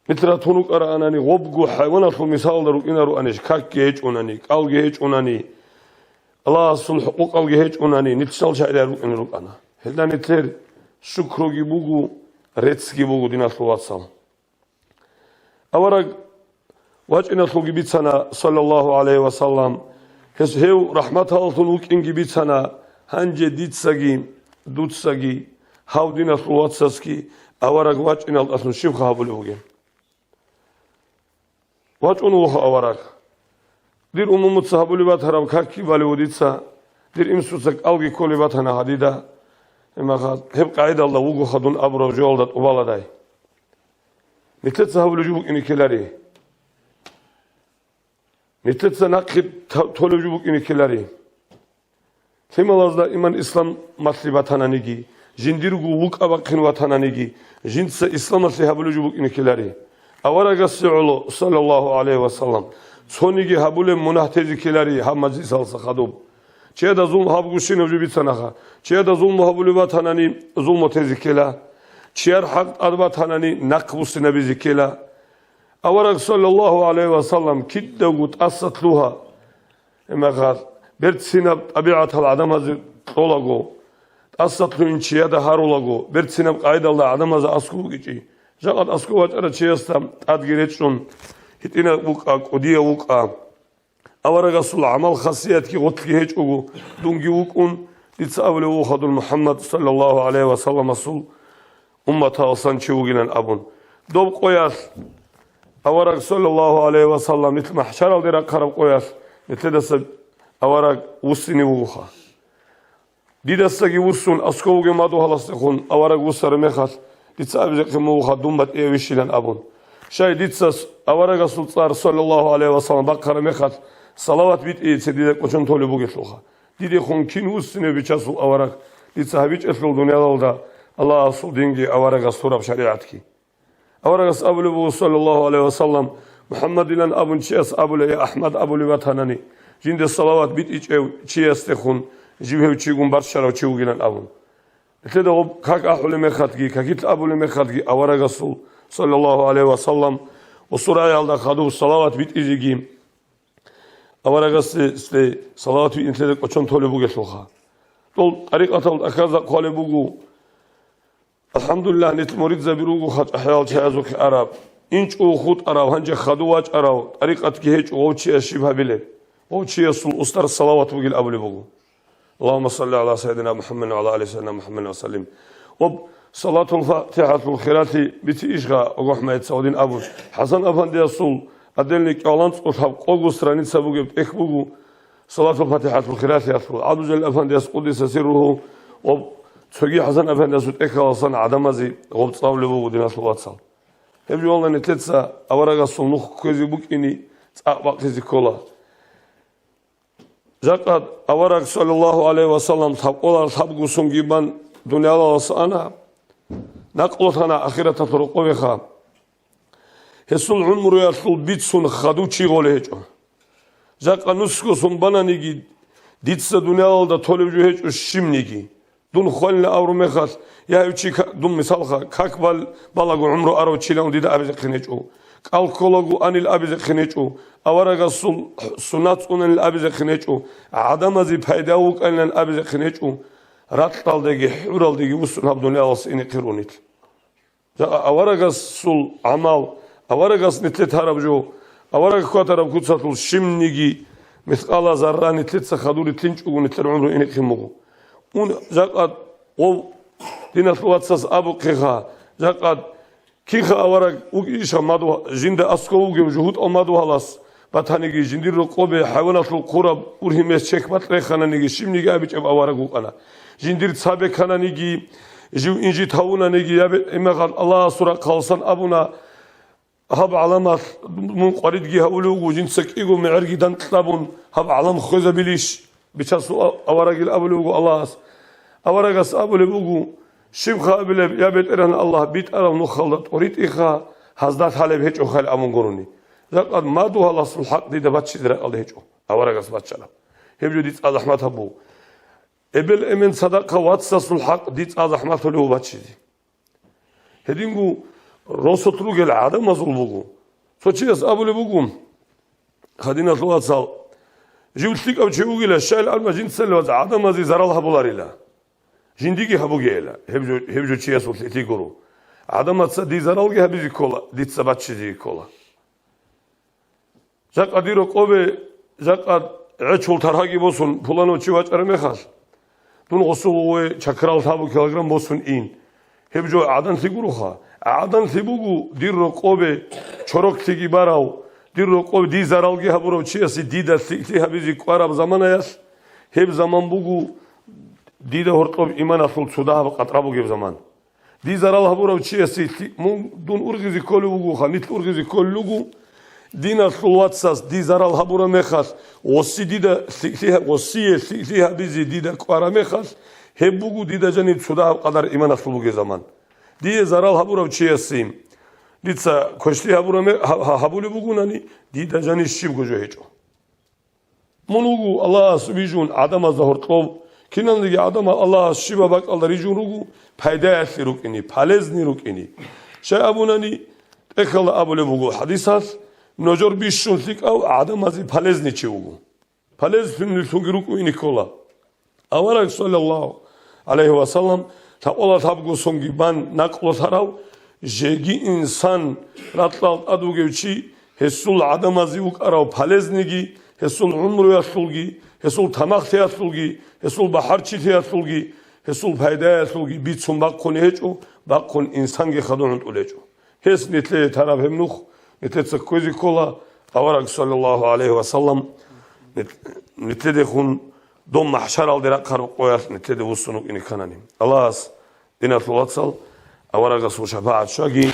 Нилъ ратун рукӀараанани, гъобго хӀайваналъул мисалда рукӀинаруанищ, какги гьечӀунани, кӀалги гьечӀунани, Аллагьасул хӀукъукъалги гьечӀунани, нилъ чал шагӀирал рукӀине рукӀана. Гьелда нилъер шукруги буго, реццги буго, диналъул вацал. Авараг вачӀиналъулги бицана, саллаллагьу гӀалайгьи ва саллам, гьес гьев рахӀматаллъун вукӀинги бицана, гьанже дицаги, дуцаги, гьав диналъул вацасги авараг вачӀиналдалъун щибха гьабулеб бугеб? ВачӀун вуго авараг. Дир умумуца гьабулеб батараб какги балев дица, дир инсуца кӀалги кколеб батана гьадида, гьеб къагӀидалда вугоха дун абураб жоялда тӀубаладай. Нилъеца гьабулеб жо букӀине ккелари. Нилъеца нахъе та-, толеб жо букӀине ккелари. Лъималазда иман исламалъе батананиги, жиндирго вукӀа-бахъин ватананиги, жинца исламалъе гьабулеб жо букӀине ккелари. Аварагасе гӀоло, саллаллагьу гӀалайгьи ва саллам, цониги гьабулеб мунагь тезе ккелари гьаб мажлисалдаса хадуб. Чияда зулм гьабгущинаб жо бицанаха. Чияда зулму гьабулеб батанани, зулму тезе ккела. Чияр хӀакъ тӀад батанани, нахъ буссинабизе ккела. Авараг, саллаллагьу гӀалайгьи ва саллам, кидаго тӀаса лъугьа. Гьебмехалъ, берцинаб тӀабигӀатал гӀадамазе кьолаго, тӀаса лъугьин чияда гьарулаго, берцинаб къайдалда гӀадамазе аскӀов вукӀичӀищ. Жакъа аскӀов вачӀарав чиясда тӀадги речӀчӀун, гьитӀинав вукӀа, кӀудияв вукӀа. Аварагасул гӀамал-хасиятги гъорлъги гьечӀого, дунги вукӀун, дица абулев вуго дур МухӀаммад саллаллагьу гӀалайгьи ва салламасул умматалдасан чи вугилан абун. Доб къоялъ авараг саллаллагьу гӀалайгьи ва саллам нилъ махӀшаралде рахъараб къоялъ нилъедаса авараг вуссине вугоха. Дидасаги вуссун аскӀов вугев мадугьаласдехун авараг вуссараб мехалъ, дица абизехъин мугъха дун батӀиябищилан абун. Щай дица с-, аварагасул цӀар, саллаллагьу гӀалайгьи ва саллам, бахъараб мехалъ, салават битӀиеце дида кӀочон толеб бугелъулха. Дидехун кин вуссинев бичасул авараг, дица гьабичӀелъул дуниялалда Аллагьасул динги аварагас лъураб шаригӀатги. Аварагас абулеб буго, саллаллагьу гӀалайгьи ва саллам, МухӀаммадилан абун чияс абула, я АхӀмад абулев ватанани, жинде салават битӀичӀев чиясдехун жив гьев чигун барщарав чи вугилан абун. Нилъеда гъоб как ахӀулеб мехалъги, какилъ абулеб мехалъги аварагасул, саллаллагьу гӀалайгьи ва саллам, ва сураялда хадуб салават битӀизеги аварагасде салават битӀин нилъеда кӀочон толеб бугелъулха. Дол тӀарикъатал тӀахьазда хъвалеб буго, АлхӀамдулиллагь, нилъ муридзаби руго хачӀахӀиял чагӀазухъе араб, инчӀого хутӀараб, гьанже хадув вачӀарав, тӀарикъатги гьечӀо, гъов чияс щиб гьабилеб? Гъов чиясул устар салават бугил абулеб буго. Аллагьумма салли гӀала сайидина МухӀаммадин ва гӀала али сайидина МухӀаммадин ва саллим. Ва салатул фатихӀалъул хиралъи бици ишгъа, ГӀагъу АхӀмадица гьадин абун. ХӀасан афандиясул отдельный кӀаланцӀго лъабкъого страница бугеб тӀехь буго, Салатул ПатихӀалъул хиралъиялъул ГӀабдулжалил афандияс, къуддиса сирругьу, ва цоги ХӀасан афандиясул тӀехьаласан гӀадамазе гъоб цӀалулеб буго, диналъул вацал. Гьеб жо валла нилъеца аварагасул нух кквезе букӀине цӀакъ бахъизе ккола. Жакъа авараг, саллаллагьу гӀалайгьи ва саллам, лъабкъоялда лъабго соналъ бан дуниялалдаса ана, накълулъана ахираталъул рокъовеха. Гьесул гӀумруялъул бицун хадув чи гъолей гьечӀо. Жакъа нусго сон бананиги, дица дуниялалда толеб жо гьечӀо щибниги. Дун хвалила абураб мехалъ, я гьев чи ка-, дун мисалха, как бал-, балаго гӀумру арав чилан дида абизехъин гьечӀо. КӀал кколаго анил абизехъин гьечӀо. Аварагасул суннат цӀунанил абизехъин гьечӀо. ГӀадамазе пайда вукӀанилан абизехъин гьечӀо. Ракьалдеги хӀуралдеги вуссун гьаб дуниялалдаса инехъе рунил. Жакъа аварагасул гӀамал, аварагас нилъе тараб жо, авараг хьватараб куцалъул щибниги мискъала зарра нилъеца хадур рилълъинчӀого нилъер гӀумру инехъин буго. Ун жакъа гъов диналъул вацас абухъеха, жакъа киха авараг вукӀиша мадугь-, жинда аскӀов вугев жугьутӀав мадугьалас, батаниги, жиндир рокъобе хӀайваналъул хъураб ургьимес чехь-бакь рехананиги, щибниги абичӀеб авараг вукӀана. Жиндир цабе ккананиги, жив инжит гьавунаниги, я бе-, имагъан Аллагьасул рахъалсан абуна, гьаб гӀаламалъ мун къваридги гьавулев вуго, жинца кӀиго мегӀерги данкьабун, гьаб гӀалам хвезабилищ? Бичасул аварагил абулеб буго Аллагьас. Аварагас абулеб буго, щибха абилеб, я БетӀергьан Аллагь, битӀараб нухалда тӀоритӀиха, гьазда лъалеб гьечӀохъал абун гурони. Жакъа мадугьаласул хӀакъ дида баччизе ракӀалда гьечӀо, аварагас баччараб. Гьеб жо дица захӀмат гьабу. Эбел-эмен цадахъ вацасул хӀакъ дица захӀматулев баччизе. Гьединго росулъ ругел гӀадамазул буго. Цо чияс абулеб буго, хадиналъул вацал, жив лъикӀав чи вугила, щайил абуна жинцали вац гӀадамазе зарал гьабуларила. Жиндиги гьабугейила, гьеб жо, гьеб жо чиясул лъикӀлъи гуро. ГӀадамаца дие заралги гьабизе ккола, дица баччизеги ккола. Жакъа дир рокъобе, жакъа гӀечул таргьаги босун, пуланав чи вачӀараб мехалъ, дун гъосул гъове чакрал лъабго килограмм босун ин. Гьеб жо гӀаданлъи гуроха. ГӀаданлъи буго дир рокъобе чороклъиги барав, дир рокъобе дие заралги гьабурав чиясе дида лъикӀлъи гьабизе кӀвараб заманаялъ, гьеб заман буго дида гьоркьоб иманалъул цо дагьаб къатӀра бугеб заман. Дие зарал гьабурав чиясе лъи-, мун, дун ургъизе кколев вугоха, нилъ ургъизе кколел руго, диналъул вацас дие зарал гьабураб мехалъ, гъоси дида лъикӀлъи гьа-, гъосие лъикӀлъи гьабизе дида кӀвараб мехалъ, гьеб буго дида жаниб цо дагьаб къадар иманалъул бугеб заман. Дие зарал гьабурав чиясе дица квешлъи гьабураб ме-, гьа-, гьа-, гьабулеб бугонани, дида жаниб щибго жо гьечӀо. Мун вуго Аллагьас вижун гӀадамазда гьоркьоб, киналниги гӀадамал Аллагьас щибаб бакӀалда рижун руго, пайдаялъе рукӀине, полезный рукӀине. Щай абунани, тӀехьалда абулеб буго хӀадисалъ, нужер бищун лъикӀав гӀадамазе полезный чи вуго. Полезный лъунги рукӀине ккола. Авараг, саллаллагьу гӀалайгьи ва саллам, лъакъола лъабго сонги бан накълулъарав, жеги инсан, ракьалда тӀад вугев чи, гьесул гӀадамазе вукӀарав полезныйги, гьесул гӀумруялъулги, гьесул тамахлъиялъулги, гьесул бахӀарчилъиялъулги, гьесул пайдаялъулги бицун бахъун гьечӀо, бахъун инсанги хадур гӀунтӀулев гьечӀо. Гьес нилъее тараб гьеб нух, нилъеца кквезе ккола, авараг, саллаллагьу гӀалайгьи ва саллам, нилъ-, нилъедехун доб махӀшаралде рахъараб къоялъ нилъеде вуссун вукӀине кканани. Аллагьас, диналъул вацал, аварагасул шапагӀат щваги,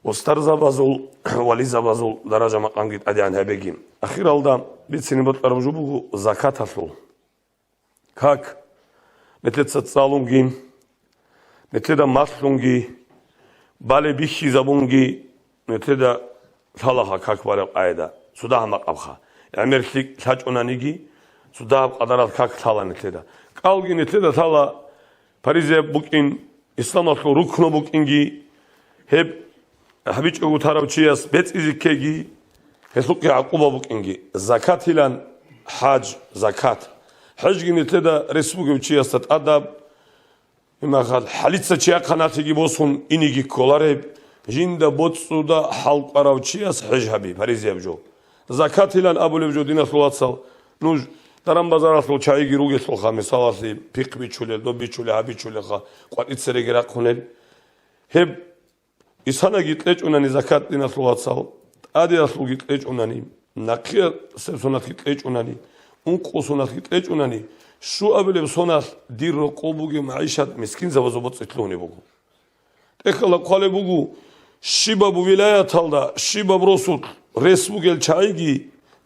устарзабазул, вализабазул даража-макъамги тӀадегӀан гьабеги. Ахиралда бицине бокьараб жо буго закаталъул. Как? Нилъеца цӀалунги, нилъеда малъунги, балеб бихьизабунги, нилъеда лъалаха как балеб къагӀида, цо дагьаб макъабха. ГӀемер лъикӀ лъачӀунаниги, цо дагьаб къадаралъ как лъала нилъеда. КӀалги нилъеда лъала паризаяб букӀин, исламалъул рукну букӀинги, гьеб гьабичӀого тарав чияс бецӀизе ккеги, гьелъухъе гӀакъуба букӀинги. Закатилан хӀаж, закат. ХӀежги нилъеда рес бугев чиясда тӀадаб, имахал хӀалица чи ахъаналъеги босун инеги кколареб, жинда боцӀуда хӀалкӀварав чияс хӀеж гьаби, паризаяб жо. Закатилан абулеб жо, диналъул вацал, нуж даран-базаралъул чагӀиги ругелъулха, мисалалъе, пихъ бичулел, доб бичулел, гьаб бичулелха, къватӀицереги рахъунел. Гьеб исанаги кьечӀунани закат, диналъул вацал, тӀадеялъулги кьечӀунани, нахъе себсоналъги кьечӀунани, ункъо соналъги кьечӀунани, щуабилеб соналъ дир рокъоб бугеб магӀишат мискинзабазул боцӀи лъугьунеб буго. ТӀехьалда хъвалеб буго, щибаб вилаяталда, щибаб росулъ рес бугел чагӀиги,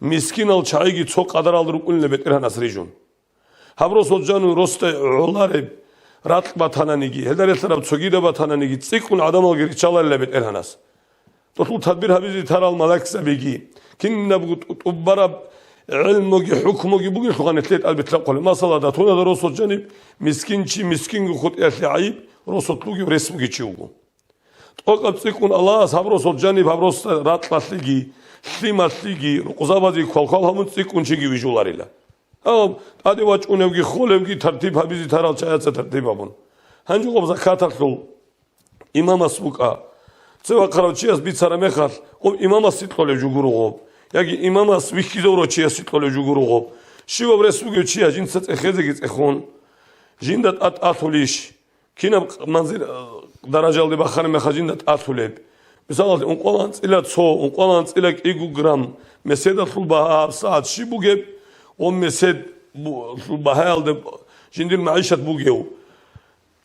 мискинал чагӀиги цо къадаралда рукӀунила БетӀергьанас рижун. Гьаб росулъ жанив росда гӀолареб, ракь батананиги, гьелда релълъараб цогидаб батананиги, цӀикӀкӀун гӀадамалги риччаларила БетӀергьанас. Долъул тадбир гьабизе тарал малаикзабиги, кинабго тӀу-, тӀубараб гӀелмуги хӀукмуги бугелъулха нилъее тӀад битӀараб хъвалеб. Масала, датунада росулъ жаниб мискин чи мискинго хутӀиялъе гӀайиб, росулъ вугев рес бугев чи вуго. ТӀокӀаб цӀикӀкӀун Аллагьас гьаб росулъ жаниб гьаб росда ракьалъеги, лъималъеги, рукъзабазе квалквал гьабун цӀикӀкӀун чиги вижуларила. Гьаб тӀаде вачӀуневги холевги тартиб гьабизе тарал чагӀаца тартиб гьабун. Гьанже гъоб закаталъул имамас букӀа. Цеве вахъарав чияс бицараб мехалъ, гъоб имамасе кьолеб жо гуро гъоб, яги имамас вихьизавурав чиясе кьолеб жо гуро гъоб. Щивав рес бугев чияс жинца цӀехезеги цӀехун, жинда тӀад тӀалъулищ? Кинаб манзил, э, даражалде бахараб мехалъ жинда тӀалъулеб? Мисалалъе, ункъоялда анцӀила цо, ункъоялда анцӀила кӀиго грамм меседалъул багьа гьабсагӀат щиб бугеб ва месед бу-, лъул багьаялде жиндир магӀишат бугев?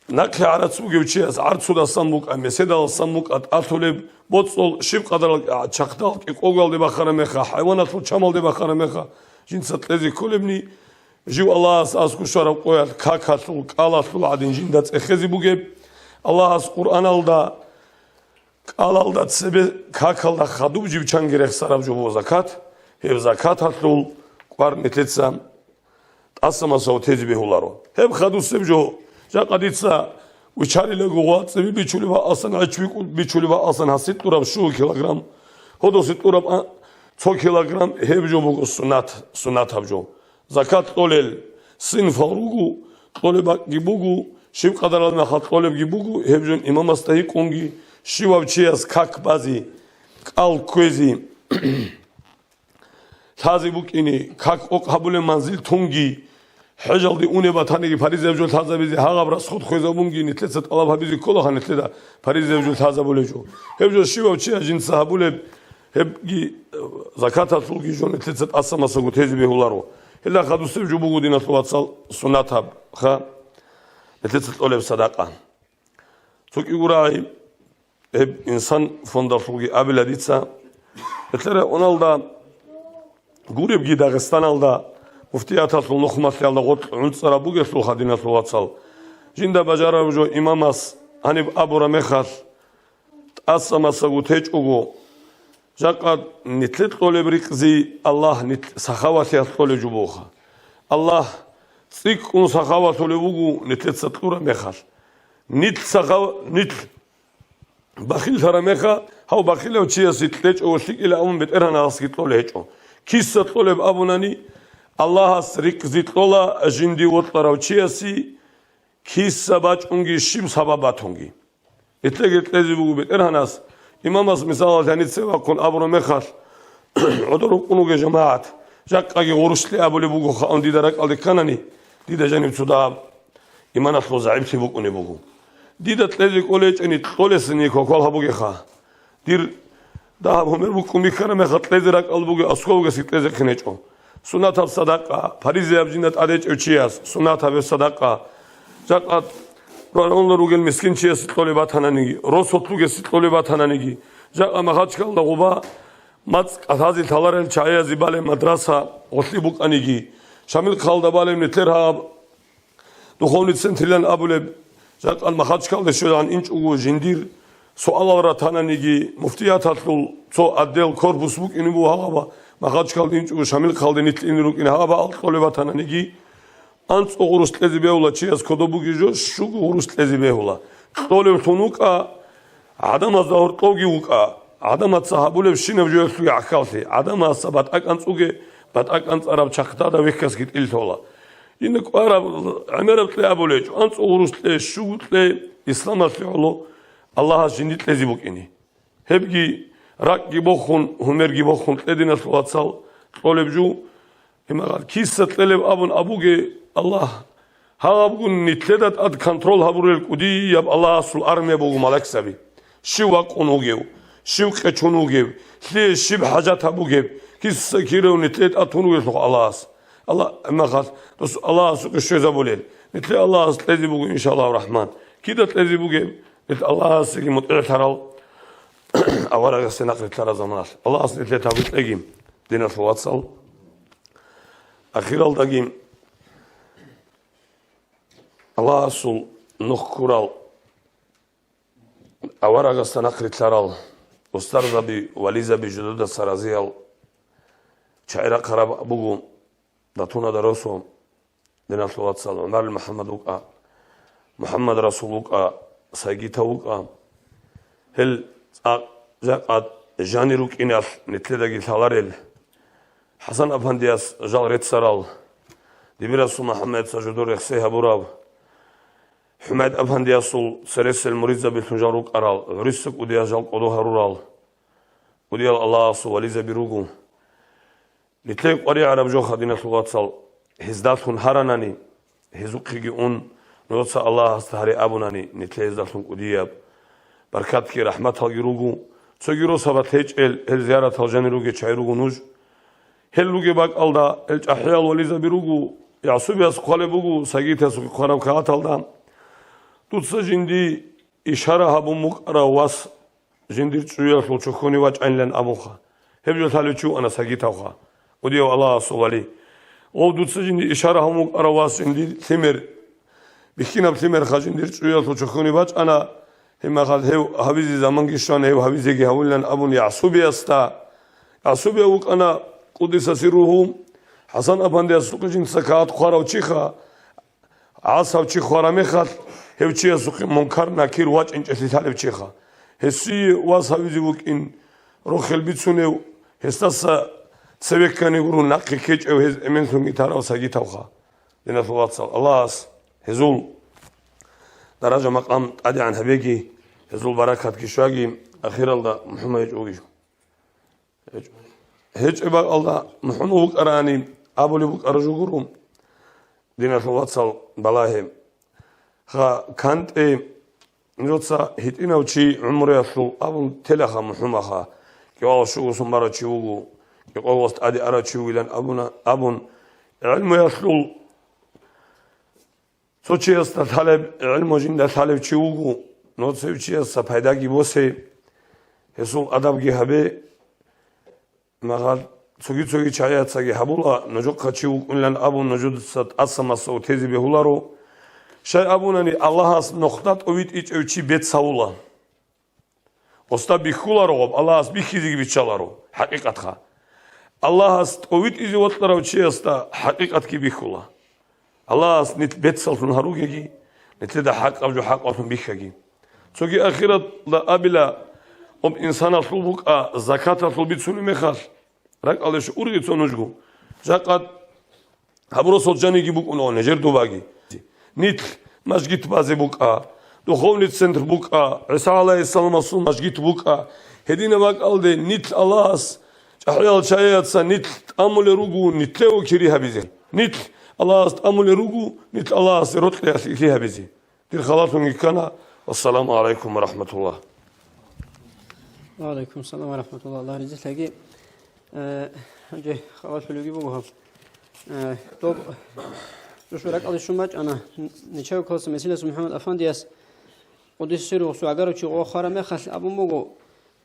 Нахъе гӀарац бугев чияс гӀарцудасан букӀа, меседаласан букӀа тӀалъулеб боцӀул щиб къадарал, а, чахъдал кӀикъоялде бахараб мехалъ, хӀайваналъул чамалде бахараб мехалъ, жинца кьезе кколебни, жив Аллагьас аскӀов щвараб къоялъ какалъул, кӀалалъул гӀадин жинда цӀехезе бугеб. Аллагьас Къуръаналда кӀалалда цебе какалда хадуб жив чанги рехсараб жо буго закат, гьеб закаталъул кӀвар нилъеца тӀаса-маса тезе бегьуларо. Гьеб хадусеб жо, жакъа дица виччалила гугъуа цебе бичулеб бакӀалсан, гӀеч бикӀу-, бичулеб бакӀалсан гьасе кьураб щуго килограмм, гьодосе кьураб, а, цо килограмм, гьеб жо буго суннат, суннатаб жо. Закат кьолел синфал руго, кьолеб бакӀги буго, щиб къадарал мехалъ кьолебги буго, гьеб жо имамасда гьикъунги, щивав чияс как базе, кӀал кквезе, лъазе букӀине, как-къокъ гьабулеб манзил тунги, хӀежалде унеб батаниги, паризаяб жо лъазабизе, гьагъаб расход хвезабунги, нилъеца тӀалаб гьабизе кколаха нилъеда паризаяб жо лъазабулеб жо. Гьеб жо щивав чияс жинца гьабулеб, гьебги, э, закаталъулги жо нилъеца тӀаса-масаго тезе бегьуларо. Гьелда хадусеб жо буго, диналъул вацал, суннатаб ха, нилъеца кьолеб садакъа. Цо кӀиго рагӀи, гьеб инсан фондалъулги абила дица. Гьелъ районалда гуребги, Дагъистаналда муфтияталъул нухмалъиялда гъоркь гӀунцӀараб бугелъулха, диналъул вацал. Жинда бажарараб жо имамас гьаниб абураб мехалъ, тӀаса-масаго течӀого, Жакъа нилъе кьолеб ризкъи Аллагь нилъ сахавалъиялъ кьолеб жо бугоха. Аллагь цӀикӀкӀун сахавалъулев вуго нилъеца кьураб мехалъ. Нилъ сахав-, нилъ бахиллъараб мехалъ, гьав бахилав чиясе кьечӀого лъикӀила абун БетӀергьанасги кьолеб гьечӀо. Киса кьолеб абунани, Аллагьас ризкъи кьола жинди вокьарав чиясе, киса бачӀунги щиб сабаб батунги. Нилъеги кьезе буго БетӀергьанас, имамас мисалалъ гьаниса вахъун абураб мехалъ, гӀодор рукӀун вугев жамагӀат, жакъаги гъурущ кье абулеб бугоха ун дида ракӀалде кканани, дида жанив цо дагьаб иманалъул загӀиплъи букӀунеб буго. Дида кьезе кӀолечӀони кьолесани квалквал гьабугеха. Дир дагьаб гьумер букӀун бихьараб мехалъ кьезе ракӀалде бугев аскӀовеги кьезе хъинечӀо. Суннатаб садакъа, паризаяб жинда тӀадечӀев чияс, суннатаб гьеб садакъа. Жакъа рагӀуна ругел мискинчиясе кьолеб батананиги, росулъ ругесе кьолеб батананиги, жакъа Махачкалда гъуба мацӀ кӀалъазе лъаларел чагӀиязе балеб мадраса гъолъи букӀаниги, Шамилхъалда балеб нилъер гьаб духовный центрлъан абулеб, жакъа Махачкалде щвезегӀан инчӀого жиндир суалал ратананиги, муфтияталъул цо отдел, корпус букӀине буго гьабаба, Махачкалде инчӀого Шамилхъалде нилъ ине рукӀине гьабаба алкьолеб батананиги, анцӀго гъурущ кьезе бегьула чияс кодоб бугеб жо, щуго гъурущ кьезе бегьула. Кьолевлъун вукӀа, гӀадамазда гьоркьовги вукӀа, гӀадамаца гьабулебщинаб жоялъуги гӀахьаллъи, гӀадамаца батӀа кӀанцӀуге, батӀа кӀанцӀараб чахъдада вехьасги тӀиллъола. Ина кӀвараб, гӀемераб кье абулечӀо, анцӀго гъурущ кье, щуго кье, исламалъе гӀоло Аллагьас жинди кьезе букӀине. Гьебги ракӀги бохун, гьумерги бохун кье, диналъул вацал, кьолеб жо. Имагъал киса кьелеб абун абуге, Аллагь, гьаб абугун нилъеда тӀад контрол гьабурел кӀудияб Аллагьасул армия буго малакзаби. Щив вакъун вугев, щив къечун вугев, лъие щиб хӀажат гьабугеб, киса кирев нилъее тӀад тун вугелъул Аллагьас. Аллагь, имагъал, дос Аллагьасукье щвезабулел. Нилъее Аллагьас кьезе буго, иншаллагьу рахман. Кида кьезе бугеб, нилъ Аллагьасеги мутӀигӀлъарал, аварагасде нахърилълъарал заманалъ. Аллагьас нилъее тавфикъ кьеги, диналъул вацал. Ахиралдаги Аллагьасул нух ккурал, аварагасда нахърилълъарал, устарзаби, вализаби жидедаса разиял чагӀи рахъараб буго, батуна дарасул, диналъул вацал, ГӀумарил МухӀаммад вукӀа, МухӀаммад Расул вукӀа, Сайгитав вукӀа. Гьел цӀакъ жакъа жанир рукӀиналъ нилъедаги лъаларел. ХӀасан-апандияс жал реццарал, Дибирасул МухӀаммадица жидер рехсей гьабурав, ХӀумайд-апандиясул цересел муридзабилъун жал рукӀарал, гӀуриса кӀудияс жал кӀодо гьарурал, кӀудиял Аллагьасул вализаби руго. Нилъее къваригӀараб жоха, диналъул вацал, гьездалъун гьаранани, гьезухъеги ун, нужеца Аллагьасда гьаре абунани, нилъее гьездалъун кӀудияб баркатги рахӀматалги руго, цоги росабалъ гьечӀел гьел зияратал жанир ругел чагӀи руго нуж. Гьел ругеб бакӀалда гьел чӀахӀиял вализаби руго, ЯгӀсубияс хъвалеб буго, Сайгитасухъе хъвараб кагъаталда, дуца жинди ишара гьабун букӀарав вас жиндир чӀужуялъул чохьоне вачӀайилан абунха. Гьеб жо лъалев чи вукӀана Сайгитавха, кӀудияв Аллагьасул вали. Гъов дуца жинди ишара гьабун вукӀарав вас жиндир лъимер, бихьинаб лъимерха жиндир чӀужуялъул чохьоне бачӀана, гьебмехалъ гьев гьавизе заманги щвана, гьев гьавизеги гьавулилан абун ЯгӀсубиясда. ЯгӀсубияв вукӀана, къуддиса сирругьу, ХӀасан-апандиясухъе жинца кагъат хъварав чиха, ГӀасав чи хвараб мехалъ, гьев чиясухъе Мункар-Накир вачӀинчӀелъи лъалев чиха. Гьесие вас гьавизе вукӀин, рохел бицунев, гьесдаса цеве ккани гуро нахъе ккечӀев гьез эменлъунги тарав Сайгитавха. Диналъул вацал, Аллагьас гьезул даража-макъам тӀадегӀан гьабеги, гьезул баракатги щваги, ахиралда мухӀму гьечӀо вугищ. ГьечӀеб бакӀалда мухӀму вукӀарани абулеб букӀараб жо гуро, диналъул вацал, балагье. Ха, кантӀе, нужеца гьитӀинав чи гӀумруялъул абун телаха мухӀмуха, кӀикъоялда щуго сон барав чи вуго, кӀикъоялда тӀаде арав чи вугилан абуна, абун, гӀелмуялъул Цо чиясда лъалеб гӀелму жинда лъалев чи вуго, нуцев чиясда пайдаги босе, гьесул адабги гьабе, магъад цоги-цоги чагӀияцаги гьабула, нужухъа чи вукӀунилан абун нужеца тӀаса-маса утезе бегьуларо. Щай абунани, Аллагьас нухда тӀовитӀичӀев чи бецавула. Гъосда бихьуларо гъоб, Аллагьас бихьизеги биччаларо, хӀакъикъатха. Аллагьас тӀовитӀизе вокьарав чиясда хӀакъикъатги бихьула. Аллагьас нилъ бецаллъун гьаругеги, нилъеда хӀакъаб жо хӀакъалъун бихьаги. Цоги ахираталда абила, гъоб инсаналъул букӀа закаталъул бицунеб мехалъ, ракӀалде що ургъи цо нужго. Жакъа гьабурасул жаниги букӀунаго нижер добаги. Нилъ мажгит базе букӀа, духовный центр букӀа, ГӀиса гӀалайгьиссаламасул мажгит букӀа. Гьединаб бакӀалде нилъ Аллагьас чӀахӀиял чагӀияца нилъ тӀамулел руго нилъее кири гьабизе. Нилъ Аллагьас тӀамулел руго, нилъ Аллагьасе рокьиялъе кири гьабизе. Дир халалъунги ккана. Вассаламу гӀалайкум ва рахӀматуллагь. Ва гӀалайкум салам ва рахӀматуллагь. Аллагь разилъаги. Э, гьанже хабар лъулебги буго гьаб. Э, доб, душу ракӀалде щун бачӀана, н-, нечаев кколаса Месилас МухӀаммад Афандияс, къуддиса сирругьу, гӀагарав чи гъо хвараб мехалъ абун буго,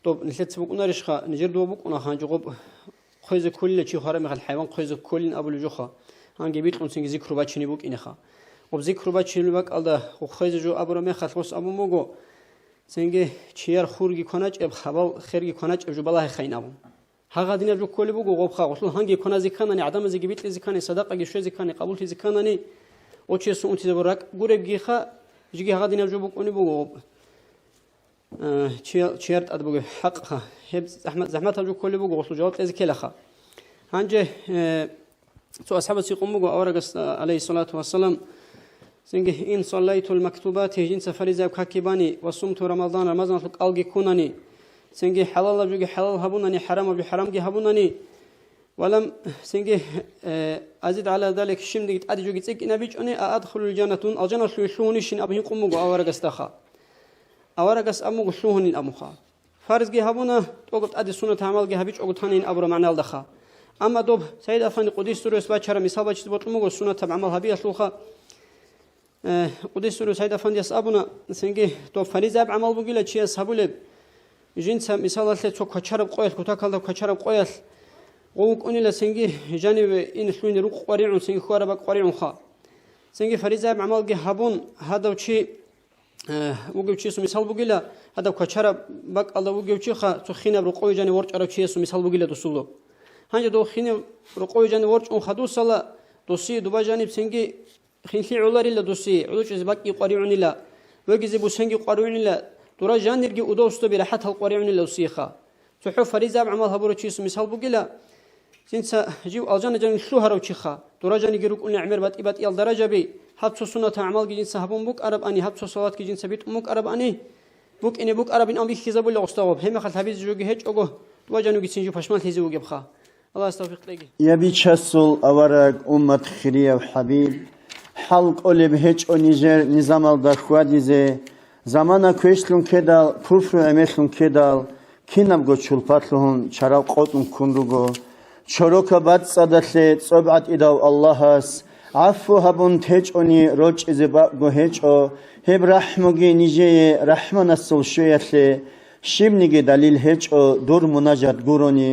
доб нилъеца букӀунарищха, нижер дова букӀуна гьанже гъоб хъвезе кколила чи хвараб мехалъ хӀайван хъвезе кколин абулеб жоха, гьанги бикьун цинги зикру бачине букӀинеха. Гъоб зикру бачинеб бакӀалда гъоб хъвезе жо абураб мехалъ гъос абун буго, цинги чияр хурги кваначӀеб, хабал херги кваначӀеб жо балагьехайин абун. Гьагъадинаб жо кколеб буго гъобха, гъолъул гьанги кваназе кканани, гӀадамазеги бикьизе ккани, садакъаги щвезе ккани, къабуллъизе кканани, гъочиясул унтизабураб ракӀ гуребгиха, жеги гьагъадинаб жо букӀунеб буго гъоб. Э, чиял-, чияр тӀад бугеб хӀакъха. Гьеб захӀмат-, захӀматаб жо кколеб буго, гъолъул жаваб кьезе ккелаха. Гьанже, э, цо асхӀабас гьикъун буго аварагас, а, гӀалайгьиссалату вассалам, цинги, ин саллайтул мактубати, жинца фаризаяб какги бани, ва сумту Рамазан, Рамазаналъул кӀалги ккунани, цинги хӀалалаб жоги хӀалал гьабунани, хӀарамаб жо хӀарамги гьабунани, валам, цинги, э, азид гӀала залик, щибниги тӀаде жоги цӀикӀкӀинабичӀони, а адхулул жаннат, дун алжаналъуве лъугьунищин абун гьикъун буго аварагасдаха. Аварагас абун буго лъугьунин абунха. Фарзги гьабуна, тӀокӀаб тӀаде суннат гӀамалги гьабичӀого танин абураб магӀналдаха. Амма доб Саид Афанди къуддиса сирругьуяс бачараб мисал бачизе бокьун буго суннатаб гӀамал гьабиялъулха. Э, къуддиса сирругьу Саид Афандияс абуна, цинги доб фаризаяб гӀамал бугила чияс гьабулеб. Жинца мисалалъе цо квачараб къоялъ, кутакалда квачараб къоялъ гъов вукӀунила, цинги жаниве ин лъугьине рукъ къваригӀун, цинги хьвараб бакӀ къваригӀунха. Цинги фаризаяб гӀамалги гьабун, гьадав чи э, вугев чиясул мисал бугила, гьадаб квачараб бакӀалда вугев чиха, цо хинаб рокъове жанив ворчӀарав чиясул мисал бугила досулаб. Гьанже дов хинаб рокъове жанив ворчӀун хадусала, досие дуба жаниб цинги хинлъи гӀоларила досие, гӀолочӀизе бакӀги къваригӀунила, вегизе бусенги къваригӀунила, дура жанирги удовствоби рахӀатал къваригӀунила досиеха. ЦохӀо фаризаяб гӀамал гьабурав чиясул мисал бугила, жинца жив алжана жанив лъугьарав чиха, дура жаниги рукӀуна гӀемер батӀи-батӀиял даражаби, гьаб цо суннатаб гӀамалги жинца гьабун букӀарабани, гьаб цо салатги жинца битӀун букӀарабани, букӀине букӀарабин абун бихьизабула гъосда гъоб, гьебмехалъ гьабизе жоги гьечӀого, дура жанивгицин жив пашманлъизе вугебха. Аллагьас тавфикъ кьеги. Я бичасул авараг, уммат хирияв хӀабиб, хӀал кӀолеб гьечӀо нижер низамалда хьвадизе, замана квешлъун ккедал, куфру гӀемерлъун ккедал, кинабго чулпа лъугьун чарав къотӀун ккун руго. Чорока бацӀцӀадалъе цӀоб гӀатӀидав Аллагьас гӀафу гьабун течӀони рорчӀизе бакӀго гьечӀо, гьеб рахӀмуги нижее рахӀманасул щвеялъе, щибниги далил гьечӀо дур мунажат гурони.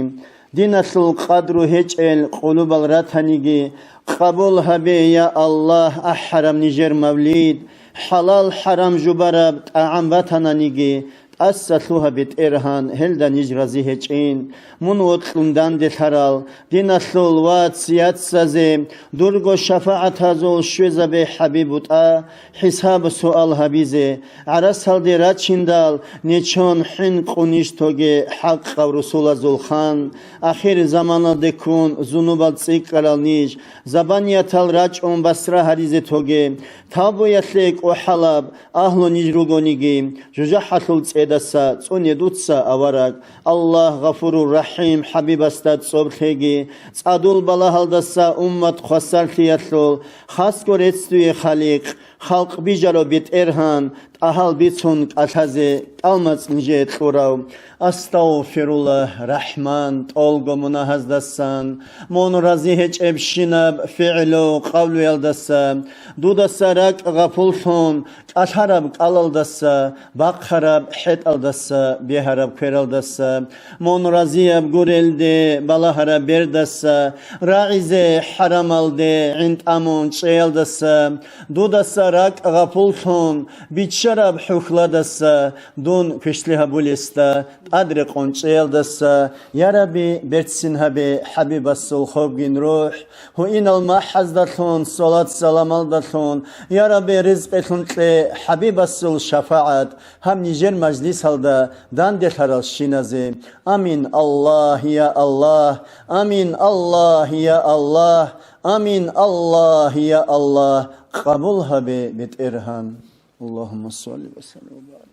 Диналъул къадру гьечӀел къулубал ратаниги, къабул гьабе, я Аллагь, ахӀараб нижер мавлид, хӀалал-хӀарам жубараб тӀагӀам батананиги, тӀаса лъугьа, БетӀергьан, гьелда ниж рази гьечӀин. Мун вокьун данделъарал, диналъул вац-яцазе дурго шафагӀатазул щвезабе, ХӀабиб, бутӀа, хӀисаб-суал гьабизе, гӀарасалде рачиндал нечон хӀинкъунищ тоге, хӀакъав русулазул хан, ахир заманалде ккун зунубал цӀикӀкӀарал ниж, забаниятал рачӀун басра гьаризе тоге, тавбуялъе кӀухӀалаб агьлу ниж ругониги, жужахӀалъул цӀедаса цӀуне дуца, авараг. Аллагь, Гъафурур-РахӀим, ХӀабибасда цӀоб лъеги, цӀадул балагьалдаса уммат хвасарлъиялъул, хасго рецц дуе, Халикъ, халкъ бижарав БетӀергьан, тӀагьал бицун кӀалъазе тӀалмацӀ нижее кьурав. Астагъфируллагь, РахӀман, тӀолго мунагьаздасан, мун рази гьечӀебщинаб фигӀлу-къавлуялдаса, дудаса ракӀ гъапуллъун, кӀалъараб кӀалалдаса, бахъараб хӀетӀалдаса, бегьараб квералдаса, мун разияб гурелде балагьараб бердаса, рагӀизе хӀарамалде гӀинтӀамун чӀеялдаса, дудаса ракӀ гъапуллъун, бичча Раб хӀухьладаса, дун квешлъи гьабулесда, тӀадрекъон чӀеялдаса, я Рабби, берцин гьабе ХӀабибасул хобгин рухӀ, гьуинал махӀаздалъун, салат-саламалдалъун, я Рабби, ризкъилъун кье ХӀабибасул шафагӀат гьаб нижер мажлисалда данделъаралщиназе. Амин, Аллагь, я Аллагь! Амин, Аллагь, я Аллагь! Амин, Аллагь, я Аллагь! Къабул гьабе, БетӀергьан! Аллагьумма салли ва саллим ва барик.